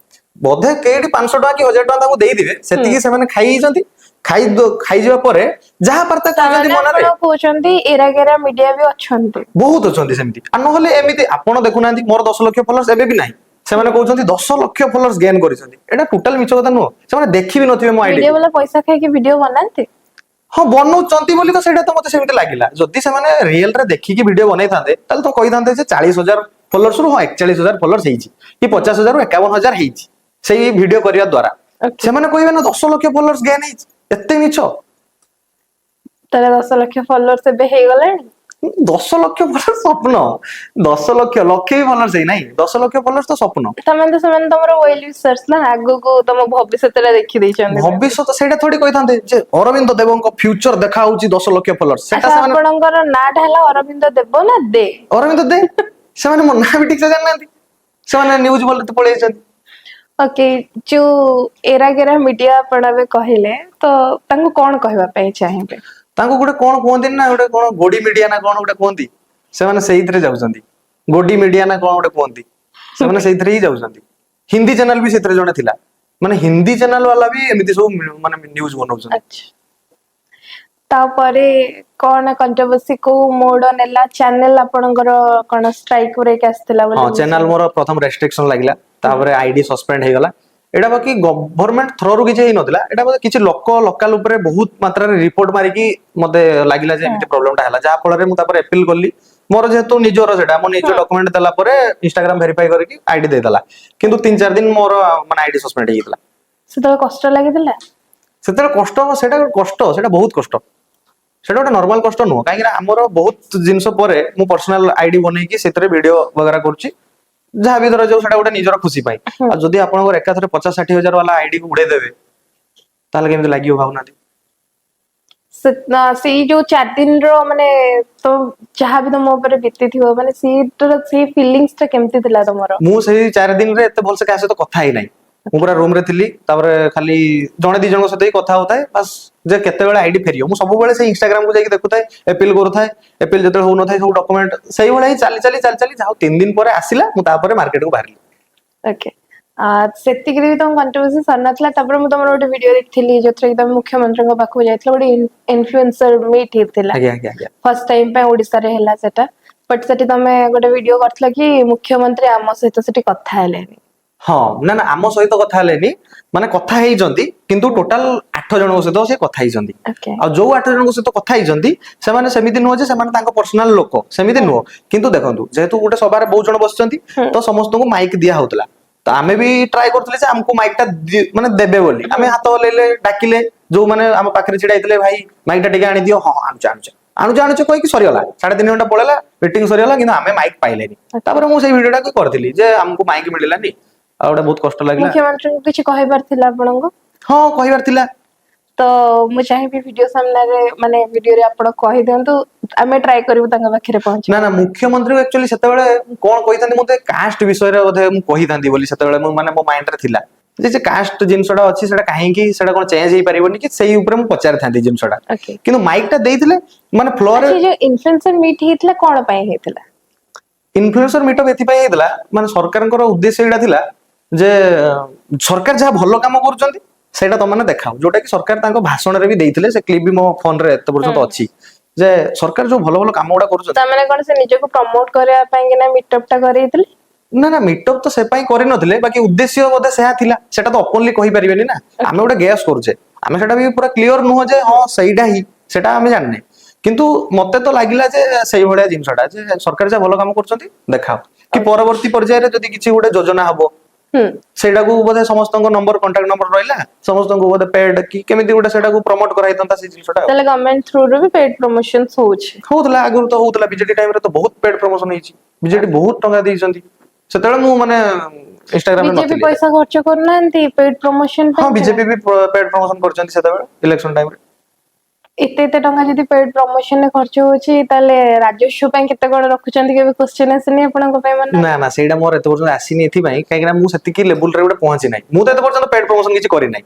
ବୋଧେ କେଇଠି 500 ଟଙ୍କା କି 1000 ଟଙ୍କା ତାଙ୍କୁ ଦେଇଥିବେ, ସେତିକି ସେମାନେ ଖାଇଯାଇଛନ୍ତି। ଖାଇଯିବା ପରେ ଯାହା ପାର୍ତା କହିଛନ୍ତି ତାମାନେ ମୋ ନାଁରେ। ଆପଣ କହୁଛନ୍ତି ଏରା ଗେରା ମିଡିଆ ବି ଅଛନ୍ତି? ବହୁତ ଅଛନ୍ତି ସେମିତି। ଆଉ ନହେଲେ ଏମିତି ଆପଣ ଦେଖୁନାହାନ୍ତି, ମୋର 10 ଲକ୍ଷ ଫଲୋଅର୍ସ ଏବେ ବି ନାହିଁ। ସେମାନେ କହୁଛନ୍ତି 10 ଲକ୍ଷ ଫଲୋଅର୍ସ ଗେନ୍ କରିଛନ୍ତି। ଏଇଟା ଟୋଟାଲ ମିଛ କଥା ନୁହଁ? ସେମାନେ ଦେଖି ବି ନଥିବେ ମୋ ଆଇଡି। ମିଡିଆ ବାଲା ପଇସା ଖାଇକି ଭିଡିଓ ବନାନ୍ତି? ହଁ, ବନଉଛନ୍ତି ବୋଲି ତ ସେଇଟା ତ ମତେ ସେମିତି ଲାଗିଲା। ଯଦି ସେମାନେ ରିଏଲ ରେ ଦେଖିକି ଭିଡିଓ ବନେଇଥାନ୍ତେ, ତାହେଲେ ତ କହିଥାନ୍ତେ ଯେ 40,000 ଫଲୋଅର୍ସ ରୁ ହଁ 41,000 ଫଲୋଅର୍ସ ହେଇଛି କି 50,000 ରୁ 51,000 ହେଇଛି ସେଇ ଭିଡିଓ କରିବା ଦ୍ଵାରା। ସେମାନେ କହିବେ ନା 10 ଲକ୍ଷ ଫଲୋଅର୍ସ ଗେନ୍ ହେଇଛି। ଏତେ ମିଛ। ତାହେଲେ 10 ଲକ୍ଷ ଫଲୋଅର୍ସ ଏବେ ହେଇଗଲାଣି? 10 ଲକ୍ଷ ଫଲୋଅର୍ସ ସ୍ୱପ୍ନ। 10 ଲକ୍ଷ, ଲକ୍ଷେ ବି ଫଲୋଅର୍ସ ହେଇନାହିଁ, 10 ଲକ୍ଷ ଫଲୋଅର୍ସ ତ ସ୍ୱପ୍ନ। ତାମାନେ ତ ସେମାନେ ତମର ୱେଲ ୱିଶର୍ସ ନା, ଆଗକୁ ତମ ଭବିଷ୍ୟତଟା ଦେଖି ଦେଇଛନ୍ତି। ଭବିଷ୍ୟତ ସେଇଟା ଥୋଡି କହିଥାନ୍ତେ ଯେ ଅରବିନ୍ଦ ଦେବଙ୍କ ଫ୍ୟୁଚର ଦେଖା ହଉଛି 10 ଲକ୍ଷ ଫଲୋଅର୍ସ, ସେଟା ଆଚ୍ଛା, ସେମାନେ ଆପଣଙ୍କର ନାଁଟା ହେଲା ଅରବିନ୍ଦ ଦେବ ନା ଦେ? ଅରବିନ୍ଦ ଦେ। ସେମାନେ ମୋ ନାଁ ବି ଠିକ ସେ ଜାଣିନାହାନ୍ତି, ସେମାନେ ନ୍ୟୁଜ ବୋଲେ ତ ପଳେଇ ଯାଇଛନ୍ତି। ଓକେ, ଯୋଉ ଏରା ଗେରା ମିଡିଆ ଆପଣ ଏବେ କହିଲେ, ତ ତାଙ୍କୁ କଣ କହିବା ପାଇଁ ଚାହିଁବେ? ତାଙ୍କୁ ଗୋଟେ କଣ କୁହନ୍ତିନି ନା, ଗୋଟେ କଣ ଗୋଡି ମିଡିଆ ନା କଣ ଗୋଟେ କୁହନ୍ତି, ସେମାନେ ସେଇଥିରେ ଯାଉଛନ୍ତି। ଗୋଡି ମିଡିଆ ନା କଣ ଗୋଟେ କୁହନ୍ତି, ସେମାନେ ସେଇଥିରେ ହିଁ ଯାଉଛନ୍ତି। ହିନ୍ଦୀ ଚ୍ୟାନେଲ ବି ସେଥିରେ ଜଣେ ଥିଲା, ମାନେ ହିନ୍ଦୀ ଚ୍ୟାନେଲ ବାଲା ବି ଏମିତି ସବୁ ମାନେ ନ୍ୟୁଜ ବନଉଛନ୍ତି। ଆଚ୍ଛା, ତାପରେ କଣ କଣ୍ଟ୍ରୋଭର୍ସି କୋଉ ମୋଡ ନେଲା? ଚ୍ୟାନେଲ ଆପଣଙ୍କର କଣ ଷ୍ଟ୍ରାଇକ୍ ବ୍ରେକ୍ ଆସିଥିଲା ବୋଲି? ହଁ, ଚ୍ୟାନେଲ ମୋର ପ୍ରଥମ ରେଷ୍ଟ୍ରିକ୍ସନ ଲାଗିଲା, ତାପରେ ଆଇଡି ସସ୍ପେଣ୍ଡ ହେଇଗଲା। ଏଇଟା ବାକି ଗଭର୍ଣ୍ଣମେଣ୍ଟ ଥ୍ରୋରୁ କିଛି ହେଇନଥିଲା, ଏଇଟା ବୋଧେ କିଛି ଲୋକ ଲୋକାଲ ଉପରେ ବହୁତ ମାତ୍ରାରେ ରିପୋର୍ଟ ମାରିକି ମତେ ଲାଗିଲା ଯେ ଏମିତି ପ୍ରୋବ୍ଲେମଟା ହେଲା, ଯାହା ଫଳରେ ମୁଁ ତାପରେ ଆପିଲ କଲି। ମୋର ଯେହେତୁ ନିଜର ସେଟା, ମୋ ନିଜ ଡକୁମେଣ୍ଟ ଦେଲା ପରେ ଇନଷ୍ଟାଗ୍ରାମ ଭେରିଫାଇ କରିକି ଆଇଡି ଦେଇଦେଲା। କିନ୍ତୁ 3-4 ଦିନ ମୋର ମାନେ ଆଇଡି ସସ୍ପେଣ୍ଡ ହେଇଯାଇଥିଲା। ସେତେବେଳେ କଷ୍ଟ ଲାଗିଥିଲା? ସେତେବେଳେ କଷ୍ଟ, ସେଇଟା କଷ୍ଟ, ସେଇଟା ବହୁତ କଷ୍ଟ। ସେଇଟା ଗୋଟେ ନର୍ମାଲ କଷ୍ଟ ନୁହଁ, କାହିଁକି ନା ଆମର ବହୁତ ଜିନିଷ ପରେ ମୁଁ ପର୍ସନାଲ ଆଇଡି ବନେଇକି ସେଥିରେ ଭିଡିଓ ବଗେରା କରୁଛି, ଯାହା ବି ଧରାଯାଉ, ସେଟା ଗୋଟେ ନିଜର ଖୁସି ପାଇଁ। ଆଉ ଯଦି ଆପଣଙ୍କର ଏକାଥରେ 50-60 ହଜାର ବାଲା ଆଇଡି କୁ ଉଡେଇ ଦେବେ, ତାହେଲେ କେମିତି ଲାଗିବ ଭାବୁନାହାନ୍ତି? ସେଇ ଯୋଉ 4 ଦିନର ମାନେ ତ ଯାହା ବି ତମ ଉପରେ ବିତିଥିବ, ମାନେ ସେଇଟାର ସେଇ ଫିଲିଙ୍ଗସ ଟା କେମିତି ଥିଲା ତମର? ମୁଁ ସେଇ 4 ଦିନରେ ଏତେ ଭଲସେ କାହା ସହିତ କଥା ହେଇନାହିଁ। ମୁଁ ପୁରା ରୁମ ରେ ଥିଲି, ତାପରେ ଖାଲି ଜଣେ ଦି ଜଣଙ୍କ ସହିତ ହିଁ କଥା ହଉଥାଏ ବାସ୍, ଯେ କେତେବେଳେ ଆଇଡି ଫେରିବ। ମୁଁ ସବୁବେଳେ ସେଇ ଇନଷ୍ଟାଗ୍ରାମ କୁ ଯାଇକି ଦେଖୁଥାଏ, ଏପିଲ କରୁଥାଏ। ଏପିଲ ଯେତେବେଳେ ହଉନଥାଏ, ସବୁ ଡକୁମେଣ୍ଟ ସେଇଭଳିଆ ହିଁ ଚାଲି ଚାଲି ଚାଲି ଚାଲି ଯାଉ 3 ଦିନ ପରେ ଆସିଲା। ମୁଁ ତାପରେ ମାର୍କେଟକୁ ବାହାରିଲି। ଓକେ, ସେତିକିରେ ବି ତମ କଣ୍ଟ୍ରୋଭର୍ସି ସରିନଥିଲା। ତାପରେ ମୁଁ ତମର ଗୋଟେ ଭିଡିଓ ଦେଖିଥିଲି, ଯୋଉଥିରେ କି ତମେ ମୁଖ୍ୟମନ୍ତ୍ରୀଙ୍କ ପାଖକୁ ଯାଇଥିଲ, ଗୋଟେ ଇନଫ୍ଲୁଏନ୍ସର ମିଟ୍ ହେଇଥିଲା। ଆଜ୍ଞା ଆଜ୍ଞା ଆଜ୍ଞା ଫାର୍ଷ୍ଟ ଟାଇମ ପାଇଁ ଓଡିଶାରେ ହେଲା ସେଟା। ବଟ୍ ସେଠି ତମେ ଗୋଟେ ଭିଡିଓ କରିଥିଲ କି ମୁଖ୍ୟମନ୍ତ୍ରୀ ଆମ ସହିତ ସେଠି କଥା ହେଲେନି। ହଁ, ନା ନା, ଆମ ସହିତ କଥା ହେଲେନି ମାନେ କଥା ହେଇଛନ୍ତି, କିନ୍ତୁ ଟୋଟାଲ 8 ଜଣଙ୍କ ସହିତ ସେ କଥା ହେଇଛନ୍ତି। ଆଉ ଯୋଉ 8 ଜଣଙ୍କ ସହିତ କଥା ହେଇଛନ୍ତି, ସେମାନେ ସେମିତି ନୁହଁ ଯେ ସେମାନେ ତାଙ୍କ ପର୍ସନାଲ ଲୋକ, ସେମିତି ନୁହଁ। କିନ୍ତୁ ଦେଖନ୍ତୁ, ଯେହେତୁ ଗୋଟେ ସଭାରେ ବହୁତ ଜଣ ବସିଛନ୍ତି, ତ ସମସ୍ତଙ୍କୁ ମାଇକ୍ ଦିଆ ହଉଥିଲା। ତ ଆମେ ବି ଟ୍ରାଏ କରୁଥିଲେ ଯେ ଆମକୁ ମାଇକ୍ ଟା ମାନେ ଦେବେ ବୋଲି। ଆମେ ହାତ ହଲେଇଲେ, ଡାକିଲେ, ଯୋଉମାନେ ଆମ ପାଖରେ ଛିଡା ହେଇଥିଲେ, ଭାଇ, ମାଇକ୍ ଟା ଟିକେ ଆଣିଦିଅ। ହଁ, ଆଣୁଛୁ ଆଣୁଛୁ ଆଣୁଛୁ ଆଣୁଛୁ କହିକି ସରିଗଲା। 3.5 ଘଣ୍ଟା ପଳେଇଲା, ମିଟିଂ ସରିଗଲା, କିନ୍ତୁ ଆମେ ମାଇକ୍ ପାଇଲେନି। ତାପରେ ମୁଁ ସେଇ ଭିଡିଓଟାକୁ କରିଥିଲି ଯେ ଆମକୁ ମାଇକ୍ ମିଳିଲାନି, ଆଉ ଗୋଟେ ବହୁତ କଷ୍ଟ ଲାଗିଲା। ମୁଖ୍ୟମନ୍ତ୍ରୀଙ୍କୁ କିଛି କହିବାର ଥିଲା ଆପଣଙ୍କୁ? ହଁ, କହିବାର ଥିଲା। ତ ମୁଁ ଚାହିଁବି ଭିଡିଓ ସାମ୍ନାରେ, ମାନେ ଭିଡିଓରେ ଆପଣ କହିଦିଅନ୍ତୁ, ଆମେ ଟ୍ରାଏ କରିବୁ ତାଙ୍କ ପାଖରେ ପହଞ୍ଚିବୁ। ନା ନା, ମୁଖ୍ୟମନ୍ତ୍ରୀଙ୍କୁ ଆକ୍ଚୁଆଲି ସେତେବେଳେ ମୁଁ କଣ କହିଥାନ୍ତି, ମତେ କାଷ୍ଟ ବିଷୟରେ ବୋଧେ ମୁଁ କହିଥାନ୍ତି ବୋଲି ସେତେବେଳେ ମୁଁ ମାନେ ମୋ ମାଇଣ୍ଡରେ ଥିଲା ଯେ ସେ କାଷ୍ଟ ଜିନିଷଟା ଅଛି, ସେଟା କାହିଁକି, ସେଟା କଣ ଚେଞ୍ଜ ହେଇପାରିବନି କି, ସେଇ ଉପରେ ମୁଁ ପଚାରିଥାନ୍ତି ଜିନିଷଟା। କିନ୍ତୁ ମାଇକ୍ ଟା ଦେଇଥିଲେ ମାନେ ଫ୍ଲୋରରେ। ଆଚ୍ଛା, ଯୋଉ ଇନଫ୍ଲୁଏନ୍ସର ମିଟ୍ ହେଇଥିଲା, କଣ ପାଇଁ ହେଇଥିଲା? ଇନଫ୍ଲୁଏନ୍ସର ମିଟଅପ୍ ଏଥିପାଇଁ ହେଇଥିଲା, ମାନେ ସରକାରଙ୍କର ଉଦ୍ଦେଶ୍ୟ ଏଇଟା ଥିଲା ଯେ ସରକାର ଯାହା ଭଲ କାମ କରୁଛନ୍ତି, ସେଇଟା ତମମାନେ ଦେଖାଅ। ଯୋଉଟା କି ସରକାର ତାଙ୍କ ଭାଷଣରେ ବି ଦେଇଥିଲେ, ସେ କ୍ଲିପ୍ ବି ମୋ ଫୋନରେ ଏତେ ପର୍ଯ୍ୟନ୍ତ ଅଛି, ଯେ ସରକାର ଯୋଉ ଭଲ ଭଲ କାମ ଗୁଡା କରୁଛନ୍ତି। ତାମାନେ କଣ ସେ ନିଜକୁ ପ୍ରମୋଟ କରିବା ପାଇଁ କିନା ମିଟଅପ୍ ଟା କରେଇଥିଲେ? ନା ନା, ମିଟଅପ୍ ତ ସେ ପାଇଁ କରିନଥିଲେ, ବାକି ଉଦ୍ଦେଶ୍ୟ ବୋଧେ ସେହା ଥିଲା। ସେଟା ତ ଓପନଲି କହିପାରିବେନି ନା, ଆମେ ଗୋଟେ ଗେସ୍ କରୁଛେ। ଆମେ ସେଟା ବି ପୁରା କ୍ଲିୟର ନୁହଁ ଯେ ହଁ, ସେଇଟା ହିଁ, ସେଟା ଆମେ ଜାଣିନେ। କିନ୍ତୁ ମତେ ତ ଲାଗିଲା ଯେ ସେଇଭଳିଆ ଜିନିଷଟା, ଯେ ସରକାର ଯାହା ଭଲ କାମ କରୁଛନ୍ତି ଦେଖାଅ, କି ପରବର୍ତ୍ତୀ ପର୍ଯ୍ୟାୟରେ ଯଦି କିଛି ଗୋଟେ ଯୋଜନା ହବ, ସେଇଟାକୁ ବୋଧେ ସମସ୍ତଙ୍କ ନମ୍ବର, କଣ୍ଟାକ୍ଟ ନମ୍ବର ରହିଲା, ସମସ୍ତଙ୍କୁ ବୋଧେ ପେଡ୍ କି କେମିତି ଗୋଟେ ସେଇଟାକୁ ପ୍ରମୋଟ କରାହେଇଥାନ୍ତା ସେଇ ଜିନିଷଟା ଆଉ। ତାହେଲେ ଗଭର୍ଣମେଣ୍ଟ ଥ୍ରୁରୁ ବି ପେଡ୍ ପ୍ରମୋସନ ହଉଛି? ହଉଥିଲା, ଆଗରୁ ତ ହଉଥିଲା। ବିଜେଡି ଟାଇମରେ ତ ବହୁତ ପେଡ୍ ପ୍ରମୋସନ ହେଇଛି, ବିଜେଡି ବହୁତ ଟଙ୍କା ଦେଇଛନ୍ତି। ସେତେବେଳେ ମୁଁ ମାନେ ଇନଷ୍ଟାଗ୍ରାମରେ ବିଜେପି ନଥିଲି। ପଇସା ଖର୍ଚ୍ଚ କରୁନାହାନ୍ତି ପେଡ୍ ପ୍ରମୋସନ ପାଇଁ? ବିଜେପି ବି ପେଡ୍ ପ୍ରମୋସନ କରିଛନ୍ତି ସେତେବେଳେ ଇଲେକ୍ସନ ଟାଇମରେ। ଏତେ ଏତେ ଟଙ୍କା ଯଦି ପେଡ୍ ପ୍ରମୋସନ ରେ ଖର୍ଚ୍ଚ ହଉଛି, ତାହେଲେ ରାଜସ୍ୱ ପାଇଁ କେତେ କଣ ରଖୁଛନ୍ତି? କେବେ କ୍ୱେଶ୍ଚନ ଆସିନି ଆପଣଙ୍କ ପାଇଁ ମନେ? ନା ନା, ସେଇଟା ମୋର ଏତେ ପର୍ଯ୍ୟନ୍ତ ଆସିନି, ଏଥିପାଇଁ କାହିଁକି ନା ମୁଁ ସେତିକି ଲେବୁଲରେ ଗୋଟେ ପହଞ୍ଚି ନାହିଁ। ମୁଁ ତ ଏତେ ପର୍ଯ୍ୟନ୍ତ ପେଡ୍ ପ୍ରମୋସନ କିଛି କରିନାହିଁ।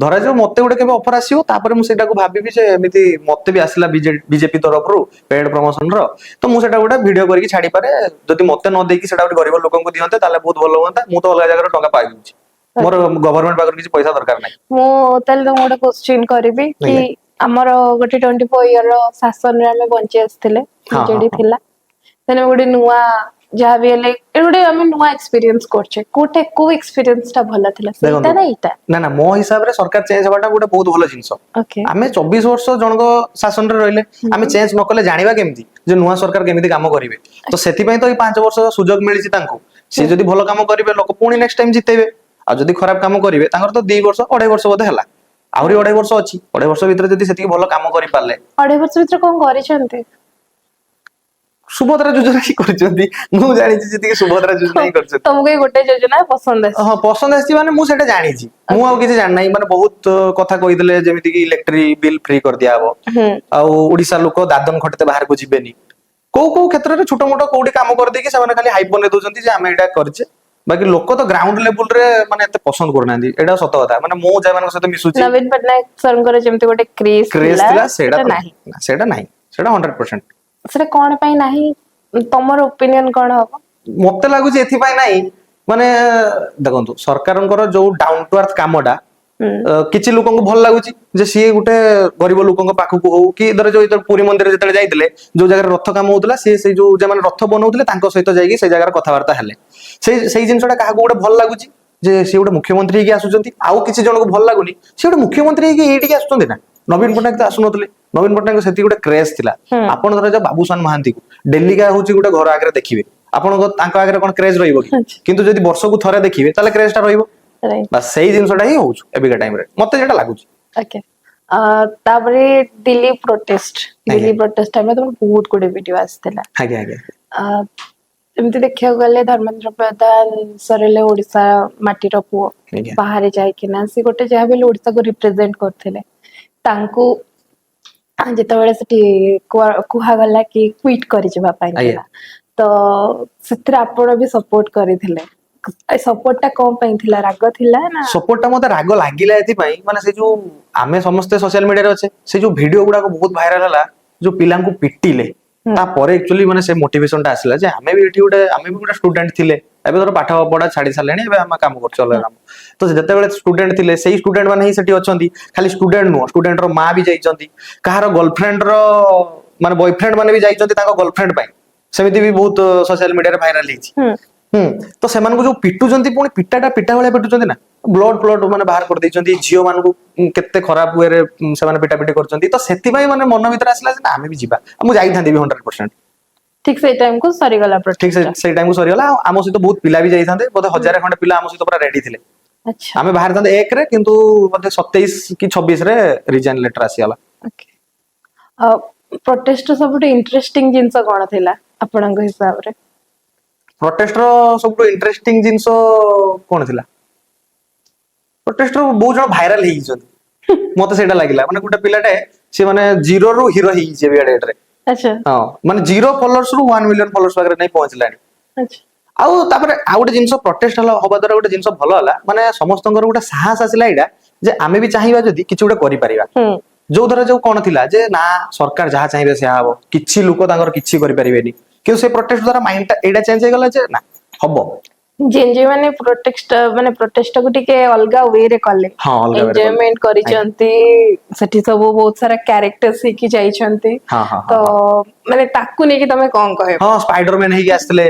ଧରାଯାଉ ମତେ ଗୋଟେ କେବେ ଅଫର ଆସିବ, ତାପରେ ମୁଁ ସେଇଟାକୁ ଭାବିବି ଯେ ଏମିତି ମତେ ବି ଆସିଲା ବିଜେପି ତରଫରୁ ପେଡ୍ ପ୍ରମୋସନ ର, ତ ମୁଁ ସେଇଟା ଗୋଟେ ଭିଡିଓ କରିକି ଛାଡିପାରେ। ଯଦି ମତେ ନ ଦେଇକି ସେଇଟା ଗୋଟେ ଗରିବ ଲୋକଙ୍କୁ ଦିଅନ୍ତେ, ତାହେଲେ ବହୁତ ଭଲ ହୁଅନ୍ତା। ମୁଁ ତ ଅଲଗା ଜାଗାରେ ଟଙ୍କା ପାଇଯାଉଛି, ମୋର ଗଭର୍ଣ୍ଣମେଣ୍ଟ ପାଖରୁ କିଛି ପଇସା ଦରକାର ନାହିଁ। ମୁଁ ତାହେଲେ ତମକୁ ଗୋଟେ କ୍ୱେଶ୍ଚିନ୍ କରିବି କି ଆମର ଗୋଟେ 24 ଇୟର ର ଶାସନରେ ଆମେ ବଞ୍ଚି ଆସିଥିଲେ, ବିଜେଡି ଥିଲା, ତେଣୁ ଗୋଟେ ନୂଆ ଯାହା ବି ହେଲେ ଏ ଗୋଟେ ଆମେ ନୂଆ ଏକ୍ସପିରିଏନ୍ସ କରୁଛେ। କୋଉଟା, କୋଉ ଏକ୍ସପିରିଏନ୍ସ ଟା ଭଲ ଥିଲା, ସେଇଟା ଦେଖନ୍ତୁ, ନା ଏଇଟା? ନା ନା, ମୋ ହିସାବରେ ସରକାର ଚେଞ୍ଜ ହବାଟା ଗୋଟେ ବହୁତ ଭଲ ଜିନିଷ। ଆମେ 24 ବର୍ଷ ଜଣଙ୍କ ଶାସନରେ ରହିଲେ, ଆମେ ଚେଞ୍ଜ ନ କଲେ ଜାଣିବା କେମିତି ଯେ ନୂଆ ସରକାର କେମିତି କାମ କରିବେ? ତ ସେଥିପାଇଁ ତ ଏଇ 5 ବର୍ଷ ସୁଯୋଗ ମିଳିଛି ତାଙ୍କୁ। ସେ ଯଦି ଭଲ କାମ କରିବେ, ଲୋକ ପୁଣି ନେକ୍ସଟ ଟାଇମ ଜିତେଇବେ। ଆଉ ଯଦି ଖରାପ କାମ କରିବେ, ତାଙ୍କର ତ 2 ବର୍ଷ, 2.5 ବର୍ଷ ବୋଧେ ହେଲା, ଆହୁରି 2.5 ବର୍ଷ ଅଛି। 2.5 ବର୍ଷ ଭିତରେ ଯଦି ସେତିକି ଭଲ କାମ କରିପାରିଲେ। 2.5 ବର୍ଷ ଭିତରେ କଣ କରିଛନ୍ତି? ସୁଭଦ୍ରା ଯୋଜନା ହିଁ କରିଛନ୍ତି। ମୁଁ ଜାଣିଛି ଯେତିକି, ସୁଭଦ୍ରା ଯୋଜନା ହିଁ କରିଛନ୍ତି। ତମକୁ ଏଇ ଗୋଟେ ଯୋଜନା ପସନ୍ଦ ଆସିଛି? ହଁ, ପସନ୍ଦ ଆସିଛି। ମାନେ ମୁଁ ସେଇଟା ଜାଣିଛି, ମୁଁ ଆଉ କିଛି ଜାଣିନାହିଁ। ମାନେ ବହୁତ କଥା କହିଦେଲେ, ଯେମିତି କି ଇଲେକ୍ଟ୍ରିକ ବିଲ୍ ଫ୍ରି କରିଦିଆହବ ଆଉ ଓଡିଶା ଲୋକ ଦାଦନ ଖଟିତେ ବାହାରକୁ ଯିବେନି। କୋଉ କୋଉ କ୍ଷେତ୍ରରେ ଛୋଟ ମୋଟ କୋଉଠି କାମ କରିଦେଇକି ସେମାନେ ଖାଲି ହାଇପ୍ ବନେଇ ଦଉଛନ୍ତି ଯେ ଆମେ ଏଇଟା କରିଛେ। ବାକି ଲୋକ ତ ଗ୍ରାଉଣ୍ଡ ଲେବୁଲରେ ମାନେ ଏତେ ପସନ୍ଦ କରୁନାହାନ୍ତି। ଏଇଟା ସତ କଥା। ମାନେ ମୁଁ ଯେଉଁମାନଙ୍କ ସହିତ ମିଶୁଛି, ନବୀନ ପଟ୍ଟନାୟକ ସରଙ୍କର ଯେମିତି ଗୋଟେ କ୍ରେଜ କ୍ରେଜ ଥିଲା, ସେଇଟା ତ ନାହିଁ। ନା, ସେଇଟା ନାହିଁ। ସେଇଟା 100%। ସେଟା କଣ ପାଇଁ ନାହିଁ? ତମର ଓପିନିଅନ କଣ ହବ? ମତେ ଲାଗୁଛି ଏଥିପାଇଁ ନାହିଁ, ମାନେ ଦେଖନ୍ତୁ, ସରକାରଙ୍କର ଯୋଉ ଡାଉନ ଟୁ ଆର୍ଥ କାମଟା କିଛି ଲୋକଙ୍କୁ ଭଲ ଲାଗୁଛି ଯେ ସିଏ ଗୋଟେ ଗରିବ ଲୋକଙ୍କ ପାଖକୁ ହଉ କି ଧର ଯୋଉ ଯେତେବେଳେ ପୁରୀ ମନ୍ଦିର ଯେତେବେଳେ ଯାଇଥିଲେ, ଯୋଉ ଜାଗାରେ ରଥ କାମ ହଉଥିଲା, ସିଏ ସେଇ ଯୋଉ ଯୋଉମାନେ ରଥ ବନଉଥିଲେ ତାଙ୍କ ସହିତ ଯାଇକି ସେଇ ଜାଗାରେ କଥାବାର୍ତ୍ତା ହେଲେ। ସେଇ ସେଇ ଜିନିଷଟା କାହାକୁ ଗୋଟେ ଭଲ ଲାଗୁଛି ଯେ ସିଏ ଗୋଟେ ମୁଖ୍ୟମନ୍ତ୍ରୀ ହେଇକି ଆସୁଛନ୍ତି। ଆଉ କିଛି ଜଣଙ୍କୁ ଭଲ ଲାଗୁନି, ସିଏ ଗୋଟେ ମୁଖ୍ୟମନ୍ତ୍ରୀ ହେଇକି ଏଇଠିକି ଆସୁଛନ୍ତି ନା, ନବୀନ ପଟ୍ଟନାୟକ ତ ଆସୁନଥିଲେ। ନବୀନ ପଟ୍ଟନାୟକ ସେତିକି ଗୋଟେ କ୍ରେଜ ଥିଲା। ଆପଣ ଧର ଯୋଉ ବାବୁସାନ ମହାନ୍ତିକୁ ଡେଲିକା ହଉଛି ଗୋଟେ ଘର ଆଗରେ ଦେଖିବେ, ଆପଣଙ୍କ ତାଙ୍କ ଆଗରେ କଣ କ୍ରେଜ ରହିବ କି? କିନ୍ତୁ ଯଦି ବର୍ଷକୁ ଥରେ ଦେଖିବେ, ତାହେଲେ କ୍ରେଜ ଟା ରହିବ। ବାସ୍, ସେଇ ଜିନିଷଟା ହିଁ ହଉଛି ଏବେକା ଟାଇମରେ, ମତେ ଯେଟା ଲାଗୁଛି। ଓକେ, ତାପରେ ଦିଲ୍ଲୀ ପ୍ରୋଟେଷ୍ଟ। ଦିଲ୍ଲୀ ପ୍ରୋଟେଷ୍ଟ ଟାଇମରେ ତମର ବହୁତ ଗୁଡେ ଭିଡିଓ ଆସିଥିଲା। ଆଜ୍ଞା ଆଜ୍ଞା ଏମିତି ଦେଖିବାକୁ ଗଲେ ଧର୍ମେନ୍ଦ୍ର ପ୍ରଧାନ ସର୍ ହେଲେ ଓଡିଶା ମାଟିର ପୁଅ। ବାହାରେ ଯାଇକିନା ସେ ଗୋଟେ ଯାହା ବି ହେଲେ ଓଡିଶାକୁ ରିପ୍ରେଜେଣ୍ଟ କରୁଥିଲେ। ତାଙ୍କୁ ଯେତେବେଳେ ସେଠି କୁହାଗଲା କି କ୍ୱିଟ୍ କରିଯିବା ପାଇଁ କିନା, ତ ସେଥିରେ ଆପଣ ବି ସପୋର୍ଟ କରିଥିଲେ। ସପୋର୍ଟ ଟା କଣ ପାଇଁ ଥିଲା? ରାଗ ଥିଲା ନା? ସପୋର୍ଟ ଟା ମତେ ରାଗ ଲାଗିଲା ଏଥିପାଇଁ, ମାନେ ସେ ଯୋଉ ଆମେ ସମସ୍ତେ ସୋସିଆଲ ମିଡିଆରେ ଅଛେ, ସେ ଯୋଉ ଭିଡିଓ ଗୁଡାକ ବହୁତ ଭାଇରାଲ ହେଲା, ଯୋଉ ପିଲାଙ୍କୁ ପିଟିଲେ, ତାପରେ ଆକ୍ଚୁଆଲି ମାନେ ସେ ମୋଟିଭେସନ ଟା ଆସିଲା ଯେ ଆମେ ବି ଏଠି ଗୋଟେ, ଆମେ ବି ଗୋଟେ ଷ୍ଟୁଡେଣ୍ଟ ଥିଲେ। ଏବେ ଧର ପାଠ ପଢା ଛାଡି ସାରିଲେଣି, ଏବେ ଆମେ କାମ କରୁଛୁ ଅଲଗା କାମ। ତ ଯେତେବେଳେ ଷ୍ଟୁଡେଣ୍ଟ ଥିଲେ, ସେଇ ଷ୍ଟୁଡେଣ୍ଟ ମାନେ ହିଁ ସେଠି ଅଛନ୍ତି। ଖାଲି ଷ୍ଟୁଡେଣ୍ଟ ନୁହଁ, ଷ୍ଟୁଡେଣ୍ଟ ର ମା ବି ଯାଇଛନ୍ତି, କାହାର ଗର୍ଲଫ୍ରେଣ୍ଡ ର ମାନେ ବୟଫ୍ରେଣ୍ଡ ମାନେ ବି ଯାଇଛନ୍ତି ତାଙ୍କ ଗର୍ଲଫ୍ରେଣ୍ଡ ପାଇଁ। ସେମିତି ବି ବହୁତ ସୋସିଆଲ ମିଡିଆରେ ଭାଇରାଲ ହେଇଛି। ତ ସେମାନଙ୍କୁ ଯୋଉ ପିଟୁଛନ୍ତି, ପୁଣି ପିଟାଟା ପିଟା ଭଳିଆ ପିଟୁଛନ୍ତି ନା, ବ୍ଲଡ ବ୍ଲଡ ମାନେ ବାହାର କରିଦେଇଛନ୍ତି। ଝିଅ ମାନଙ୍କୁ କେତେ ଖରାପ ୱେରେ ସେମାନେ ପିଟା ପିଟି କରୁଛନ୍ତି। ତ ସେଥିପାଇଁ ମାନେ ମନ ଭିତରେ ଆସିଲା ଯେ ନା, ଆମେ ବି ଯିବା। ଆଉ ମୁଁ ଯାଇଥାନ୍ତି ବି 100%। ଠିକ ସେଇ ଟାଇମ କୁ ସରିଗଲା ଠିକ ସେ ପ୍ରୋଟେଷ୍ଟ। ସେଇ ଟାଇମକୁ ସରିଗଲା। ଆଉ ଆମ ସହିତ ବହୁତ ପିଲା ବି ଯାଇଥାନ୍ତେ, ବୋଧେ ହଜାରେ ଖଣ୍ଡେ ପିଲା ଆମ ସହିତ ପୁରା ରେଡି ଥିଲେ। ଆମେ ବାହାରିଥାନ୍ତେ 1ରେ, କିନ୍ତୁ ବୋଧେ 27 କି 26ରେ ରିଜାଇନ ଲେଟର ଆସିଗଲା। ଓକେ, ପ୍ରୋଟେଷ୍ଟ ସବୁଠୁ ଇଣ୍ଟରେଷ୍ଟିଂ ଜିନିଷ କଣ ଥିଲା ଆପଣଙ୍କ ହିସାବରେ? ପ୍ରୋଟେଷ୍ଟର ସବୁଠୁ ଇଣ୍ଟରେଷ୍ଟିଂ ଜିନିଷ କଣ ଥିଲା? ପ୍ରୋଟେଷ୍ଟର ବହୁତ ଜଣ ଭାଇରାଲ ହେଇଯାଇଛନ୍ତି, ମତେ ସେଇଟା ଲାଗିଲା। ମାନେ ଗୋଟେ ପିଲାଟେ, ସେ ମାନେ ଜିରୋ ରୁ ହିରୋ ହେଇଯାଇଛି ଏବେ ଡେଟରେ। ହଁ, ମାନେ ଜିରୋ ଫଲୋଅର୍ସ ରୁ 1 ମିଲିୟନ ଫଲୋଅର୍ସ ପାଖରେ ନେଇ ପହଞ୍ଚିଲାଣି। ଆଉ ତାପରେ ଆଉ ଗୋଟେ ଜିନିଷ, ପ୍ରୋଟେଷ୍ଟ ହେଲା ହବା ଦ୍ୱାରା ଗୋଟେ ଜିନିଷ ଭଲ ହେଲା, ମାନେ ସମସ୍ତଙ୍କର ଗୋଟେ ସାହସ ଆସିଲା ଏଇଟା ଯେ ଆମେ ବି ଚାହିଁବା ଯଦି କିଛି ଗୋଟେ କରିପାରିବା। ଯୋଉ ଧର ଯୋଉ କଣ ଥିଲା ଯେ ନା, ସରକାର ଯାହା ଚାହିଁବେ ସେହା ହବ, କିଛି ଲୋକ ତାଙ୍କର କିଛି କରିପାରିବେନି। କିନ୍ତୁ ସେ ପ୍ରୋଟେଷ୍ଟ ଦ୍ୱାରା ମାଇଣ୍ଡ ଟା ଏଇଟା ଚେଞ୍ଜ ହେଇଗଲା ଯେ ନା, ହବ। ଜେନଜି ମାନେ ପ୍ରୋଟେଷ୍ଟ, ମାନେ ପ୍ରୋଟେଷ୍ଟ ଟାକୁ ଟିକେ ଅଲଗା we ରେ କଲେ। ହଁ, ଅଲଗା way ରେ କଲେ। ଏନ୍ଜୟମେଣ୍ଟ କରିଛନ୍ତି। ସେଠି ସବୁ ବହୁତ ସାରା କ୍ୟାରେକ୍ଟର୍ସ ହେଇକି ଯାଇଛନ୍ତି। ହଁ ହଁ ତ ମାନେ ତାକୁ ନେଇକି ତମେ କଣ କହିବ? ହଁ, ସ୍ପାଇଡରମ୍ୟାନ ହେଇକି ଆସିଥିଲେ,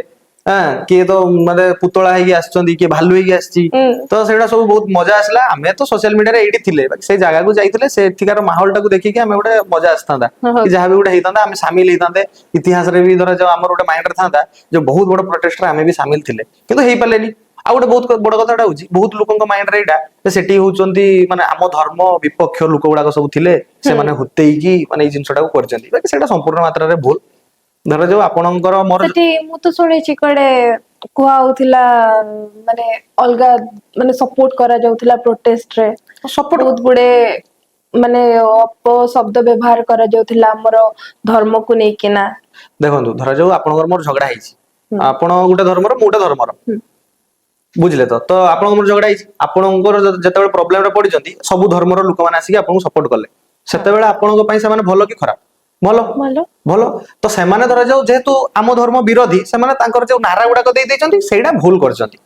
କିଏ ତ ମାନେ ପୁତଳା ହେଇକି ଆସିଛନ୍ତି, କିଏ ଭାଲୁ ହେଇକି ଆସିଛି। ତ ସେଇଟା ସବୁ ବହୁତ ମଜା ଆସିଲା। ଆମେ ତ ସୋସିଆଲ ମିଡିଆରେ ଏଇଠି ଥିଲେ, ବାକି ସେଇ ଜାଗାକୁ ଯାଇଥିଲେ, ସେଠିକାର ମାହୋଲ ଟାକୁ ଦେଖିକି ଆମେ ଗୋଟେ ମଜା ଆସିଥାନ୍ତା କି ଯାହା ବି ଗୋଟେ ହେଇଥାନ୍ତା, ଆମେ ସାମିଲ ହେଇଥାନ୍ତେ ଇତିହାସରେ ବି। ଧର ଯୋଉ ଆମର ଗୋଟେ ମାଇଣ୍ଡରେ ଥାନ୍ତା ଯେ ବହୁତ ବଡ ପ୍ରୋଟେଷ୍ଟରେ ଆମେ ବି ସାମିଲ ଥିଲେ, କିନ୍ତୁ ହେଇପାରିଲେନି। ଆଉ ଗୋଟେ ବହୁତ ବଡ କଥାଟା ହଉଛି, ବହୁତ ଲୋକଙ୍କ ମାଇଣ୍ଡରେ ଏଇଟା ଯେ ସେଠି ହଉଛନ୍ତି ମାନେ ଆମ ଧର୍ମ ବିପକ୍ଷ ଲୋକ ଗୁଡାକ ସବୁ ଥିଲେ, ସେମାନେ ହୁତେଇକି ମାନେ ଏଇ ଜିନିଷଟାକୁ କରିଛନ୍ତି। ବାକି ସେଇଟା ସମ୍ପୂର୍ଣ୍ଣ ମାତ୍ରାରେ ଭୁଲ। ଧର ଯୋଉ ଆପଣଙ୍କର ମୋର ସେଠି ମୁଁ ତ ଶୁଣିଛି କୁଆଡେ କୁହା ହଉଥିଲା, ମାନେ ଅଲଗା ମାନେ ସପୋର୍ଟ କରାଯାଉଥିଲା ପ୍ରୋଟେଷ୍ଟ ରେ। ସପୋର୍ଟ ବହୁତ ଗୁଡେ ମାନେ ଅପ ଶବ୍ଦ ବ୍ୟବହାର କରାଯାଉଥିଲା ଆମର ଧର୍ମକୁ ନେଇକିନା। ଦେଖନ୍ତୁ, ଧରାଯାଉ ଆପଣଙ୍କର ମୋର ଝଗଡା ହେଇଛି। ଆପଣ ଗୋଟେ ଧର୍ମର, ମୁଁ ଗୋଟେ ଧର୍ମର। ବୁଝିଲେ ତ? ତ ଆପଣଙ୍କ ମୋର ଝଗଡା ହେଇଛି। ଆପଣଙ୍କର ଯେତେବେଳେ ପ୍ରୋବ୍ଲେମରେ ପଡିଛନ୍ତି, ସବୁ ଧର୍ମର ଲୋକମାନେ ଆସିକି ଆପଣଙ୍କୁ ସପୋର୍ଟ କଲେ, ସେତେବେଳେ ଆପଣଙ୍କ ପାଇଁ ସେମାନେ ଭଲ କି ଖରାପ? ଭଲ। ଭଲ। ଭଲ। ତ ସେମାନେ ଧରାଯାଉ ଯେହେତୁ ଆମ ଧର୍ମ ବିରୋଧୀ, ସେମାନେ ତାଙ୍କର ଯୋଉ ନାରା ଗୁଡାକ ଦେଇ ଦେଇଛନ୍ତି, ସେଇଟା ଭୁଲ କରିଛନ୍ତି।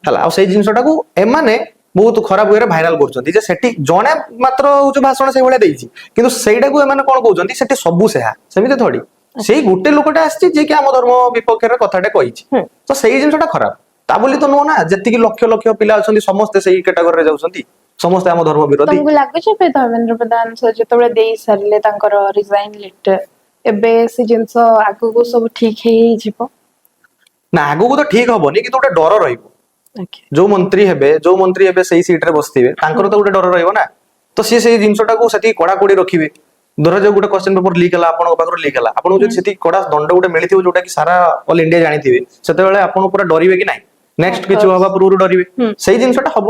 ହେଲା, ଆଉ ସେଇ ଜିନିଷଟାକୁ ଏମାନେ ବହୁତ ଖରାପ ୱେରେ ଭାଇରାଲ କରୁଛନ୍ତି ଯେ ସେଠି ଜଣେ ମାତ୍ର ହଉଛି ଭାଷଣ ସେଇଭଳିଆ ଦେଇଛି, କିନ୍ତୁ ସେଇଟାକୁ ଏମାନେ କଣ କହୁଛନ୍ତି, ସେଠି ସବୁ ସେହା। ସେମିତି ଥୋଡି। ସେଇ ଗୋଟେ ଲୋକଟା ଆସିଛି ଯିଏ କି ଆମ ଧର୍ମ ବିପକ୍ଷରେ କଥାଟେ କହିଛି। ତ ସେଇ ଜିନିଷଟା ଖରାପ। ତା ବୋଲି ତ ନୁହଁ ନା, ଯେତିକି ଲକ୍ଷ ଲକ୍ଷ ପିଲା ଅଛନ୍ତି ସମସ୍ତେ ସେଇ କ୍ୟାଟାଗୋରୀରେ ଯାଉଛନ୍ତି, ସମସ୍ତେ ଆମ ଧର୍ମ ବିରୋଧୀ। ତମକୁ ଲାଗୁଛି ଏବେ ଧର୍ମେନ୍ଦ୍ର ପ୍ରଧାନ sir ଯେତେବେଳେ ଦେଇ ସାରିଲେ ତାଙ୍କର ରିଜାଇନ ଲେଟର, ଏବେ ସେ ଜିନିଷ ଆଗକୁ ସବୁ ଠିକ ହେଇଯିବ? ନା, ଆଗକୁ ତ ଠିକ ହବନି, କିନ୍ତୁ ଗୋଟେ ଡର ରହିବ। ଯୋଉ ମନ୍ତ୍ରୀ ହେବେ ସେଇ ସିଟରେ ବସିଥିବେ, ତାଙ୍କର ତ ଗୋଟେ ଡର ରହିବ ନା। ତ ସିଏ ସେଇ ଜିନିଷଟାକୁ ସେତିକି କଡାକଡି ରଖିବେ। ଧରାଯାଉ ଗୋଟେ କ୍ୱେଶ୍ଚନ ପେପର ଲିକ୍ ହେଲା, ଆପଣଙ୍କ ପାଖରୁ ଲିକ୍ ହେଲା, ଆପଣଙ୍କୁ ଯଦି ସେତିକି କଡା ଦଣ୍ଡ ଗୋଟେ ମିଳିଥିବ, ଯୋଉଟା କି ସାରା ଅଲ୍ ଇଣ୍ଡିଆ ଜାଣିଥିବେ, ସେତେବେଳେ ଆପଣ ପୁରା ଡରିବେ କି ନାହିଁ? ନେକ୍ସଟ କିଛି ହବା ପୂର୍ବରୁ ଡରିବେ। ସେଇ ଜିନିଷଟା ହବ,